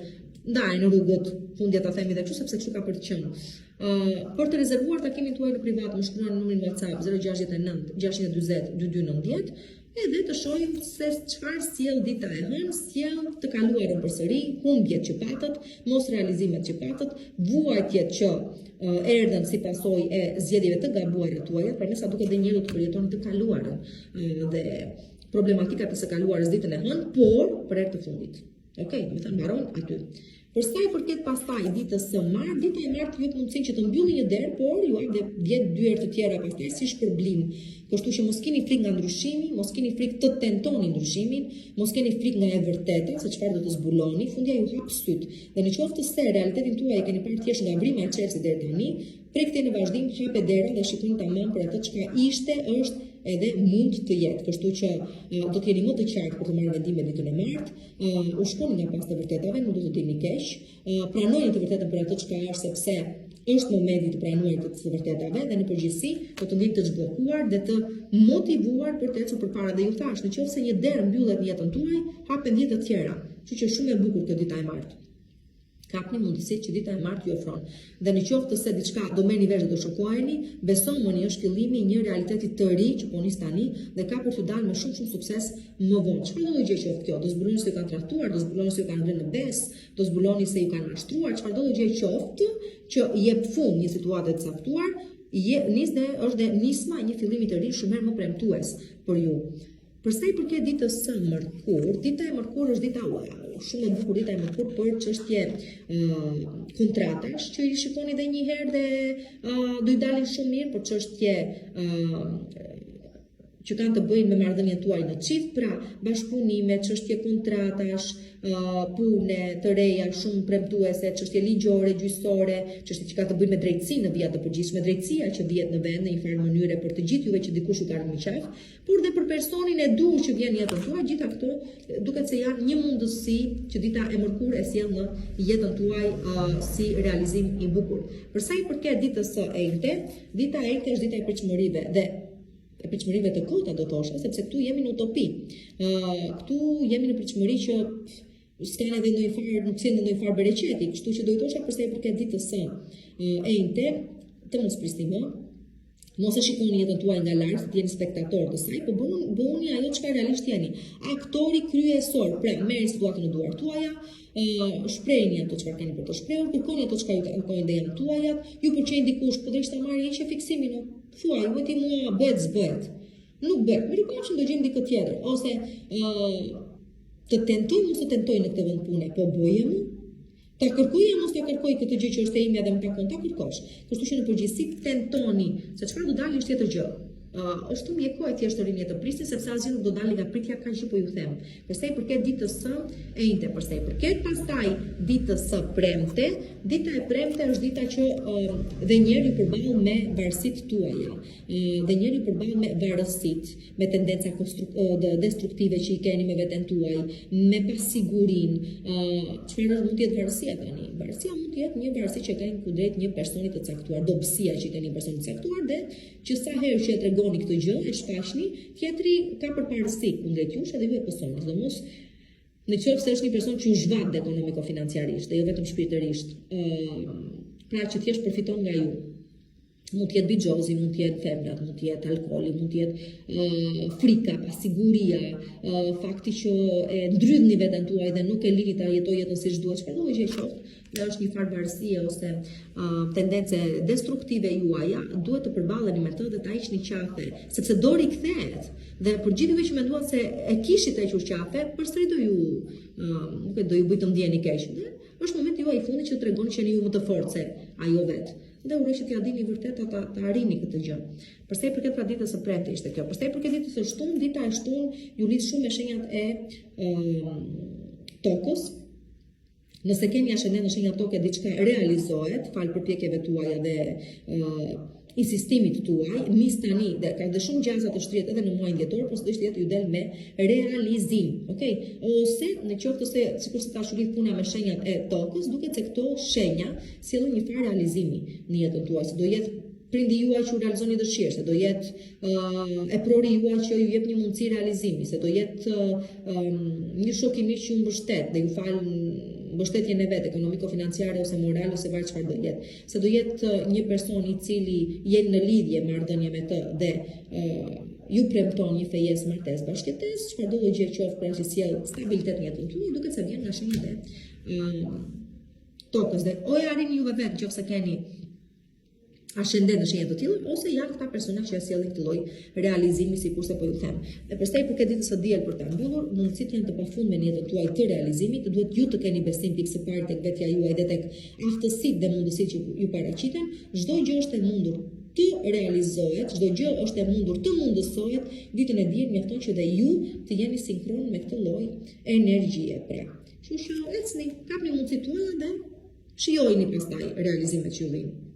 ndajeni rrugët, fundja ta themi dhe kështu sepse kështu ka për të qenë. Uh, për të rezervuar takimin tuaj në privat, më shkruani në numrin WhatsApp 069 640 2290 edhe të shohim se çfarë sjell dita e hënë, sjell të kaluarën përsëri, humbjet që patët, mosrealizimet që patët, vuajtjet që uh, erdhën si pasojë e zgjedhjeve të gabuara tuaja, pra me sa duket dhe një herë do të përjetoni të kaluarën uh, dhe problematikat e së kaluarës ditën e hënë, por për herë të fundit. Okej, okay, domethënë mbaron aty. Për sa i përket pastaj ditës së martë, dita e martë ju jep mundësinë që të mbyllni një derë, por ju jep dhe 10 dyer të tjera pastaj si shpërblim. Kështu që mos keni frikë nga ndryshimi, mos keni frikë të tentoni ndryshimin, mos keni frikë nga e vërteta se çfarë do të zbuloni, fundja ju hap sytë. Dhe në qoftë se realitetin tuaj e keni parë thjesht nga vrima e çelësit deri tani, Prej këtej në vazhdim hapet dera dhe shikoni tamam për atë çka ishte, është edhe mund të jetë. Kështu që do të jeni më të qartë për të marrë vendime ditën e martë, u shkoni nga pas të vërtetave, nuk do të dilni keq, pranojeni të vërtetën për atë çka është sepse është momenti të pranuarit të të vërtetave dhe në përgjithësi do të ndiheni të zhbllokuar dhe të motivuar për të ecur përpara dhe ju thashë, në qoftë se një derë mbyllet në jetën tuaj, hapen 10 të tjera. Kështu që shumë e bukur kjo dita e martë. Kapni mundësitë që dita e martë ju ofron. Dhe në qoftë se diçka do merrni vesh dhe do shokoheni, besomëni është fillimi i një realiteti të ri që po nis tani dhe ka për të dalë me shumë shumë sukses më vonë. Çfarëdo lloj gjë qoftë kjo, do zbuloni se ju kanë tradhtuar, do zbuloni se ju kanë lënë në besë, do zbuloni se ju kanë mashtruar, çfarëdo lloj gjë qoftë që jep fund një situate të caktuar, je nis dhe është dhe nisma e një fillimi të ri shumë herë më premtues për ju. Për sa i përket ditës së mërkurë, dita e mërkurë është dita wow, shumë e bukur dita e mërkurë për çështje uh, kontratash që i shikoni edhe një herë dhe uh, do i dalin shumë mirë për çështje uh, që kanë të bëjnë me marrëdhënien tuaj në çift, pra bashkëpunime, çështje kontratash, pune të reja shumë premtuese, çështje ligjore, gjyqësore, çështje që ka të bëjnë me drejtësinë në vija të përgjithshme, drejtësia që vihet në vend në një farë mënyre për të gjithë juve që dikush ju ka rënë më qafë, por dhe për personin e duhur që vjen në jetën tuaj, gjitha këto duket se janë një mundësi që dita e mërkurë e sjell në jetën tuaj uh, si realizim i bukur. Për sa i përket ditës së enjte, dita e enjte është dita e pritshmërive dhe e pritshmërive të kota do thosha, sepse këtu jemi në utopi. Uh, këtu jemi në pritshmëri që s'kanë edhe ndonjë farë, nuk sjellin ndonjë farë bereqeti, kështu që do i thosha për sa i përket ditës së enjte, të mos prisni më, Mos e shikoni jetën tuaj nga lart, të jeni spektator të saj, po bëhuni, bëhuni ajo çfarë realisht jeni. Aktori kryesor, pra merrni situatën në duart tuaja, ë shprehni ato çfarë keni për të shprehur, kërkoni ato çka ju takojnë dhe janë tuajat, ju pëlqen dikush, po deri ta marrë heqje fiksimin, thuaj, u ti mua bëhet s'bëhet. Nuk bëhet. Mirupafshim do gjejmë dikë tjetër ose ë të tentoj mos të tentoj në këtë vend pune, po bëje më? Ta kërkoj a mos ta kërkoj këtë gjë që është e imja dhe më takon ta kërkosh. Kështu që në përgjithësi tentoni, se çfarë do dalë është tjetër gjë. Uh, është humbje kohe thjesht të rrini e të prisni sepse asgjë nuk do dalë nga pritja kaq që po ju them. Për sa i përket ditës së enjte, për sa i përket pastaj ditës së premte, dita e premte është dita që uh, dhe një herë ju përball me varësitë tuaja. Uh, dhe një herë ju përball me varësitë me tendenca destruktive që i keni me veten tuaj, me pasigurinë, çfarë mund të jetë varësia tani? Varësia mund të jetë një varësi që keni kundrejt një personi të caktuar, dobësia që keni një person të caktuar dhe që sa herë që e tregoni këtë gjë, e shfaqni, tjetri ka përparësi kundrejt jush edhe ju e pësoni. Sidomos. Në qoftë se është një person që ju zhvat ekonomiko-financiarisht dhe jo vetëm shpirtërisht, ë pra që thjesht përfiton nga ju. Mund të jetë bixhozi, mund të jetë femrat, mund të jetë alkooli, mund të jetë ë frika, pasiguria, ë fakti që e ndrydhni veten tuaj dhe nuk e lini ta jetojë jetën siç duhet, çfarë do gjë qoftë, dhe është një farë varësie ose uh, tendence destruktive juaja, duhet të përballeni me të dhe ta hiqni qafe, sepse do rikthehet. Dhe për gjithë ju që menduat se e kishit hequr qafe, përsëri do ju uh, nuk e do ju bëj të ndjeni keq. Dhe është momenti juaj i fundit që tregon që jeni ju më të fortë se ajo vet. Dhe uroj që t'ia dini vërtet ta, ta arrini këtë gjë. Për sa i përket pra ditës së premte ishte kjo. Për sa i përket ditës së shtunë, dita e shtunë ju lidh shumë me shenjat e ë tokës, Nëse keni ascendent në shenja toke, diçka realizohet, falë përpjekjeve tuaja dhe uh, insistimit tuaj, nis tani dhe ka dhe shumë gjasa të shtrihet edhe në muajin dhjetor, por sigurisht jetë ju del me realizim, okay? Ose në qoftë se sikurse thashë u lidh puna me shenjat e tokës, duket se këto shenja sjellin një farë realizimi në jetën tuaj, se do jetë prindi juaj që ju realizon një dëshirë, se do jetë uh, eprori juaj që ju jep një mundësi realizimi, se do jetë uh, um, një shok i mirë që ju mbështet dhe ju fal mbështetjen e vet ekonomiko-financiare ose morale ose varet çfarë do jetë. Se do jetë një person i cili jeni në lidhje marrëdhënie me të dhe uh, ju premton një fejesë martesë bashkëjetesë, çfarë do gjë qoftë pra që sjell stabilitet në jetën tuaj, duket se vjen nga shenjat e uh, tokës dhe o e arrini juve vetë nëse keni ascendent në shenja të tilla ose janë këta persona që e sjellin këtë lloj realizimi sikurse po ju them. Dhe për sa i përket ditës së diel për ta mbyllur, mundësitë janë të pafundme në jetën tuaj të realizimit, duhet ju të keni besim pikë së pari tek vetja juaj dhe tek aftësitë dhe mundësitë që ju paraqiten. Çdo gjë është e mundur të realizohet, çdo gjë është e mundur të mundësohet ditën e diel, mjafton që dhe ju të jeni sinkron me këtë lloj energjie. Pra, kështu që ecni, kapni mundësitë tuaja dhe shijojini pastaj realizimet që ju vijnë.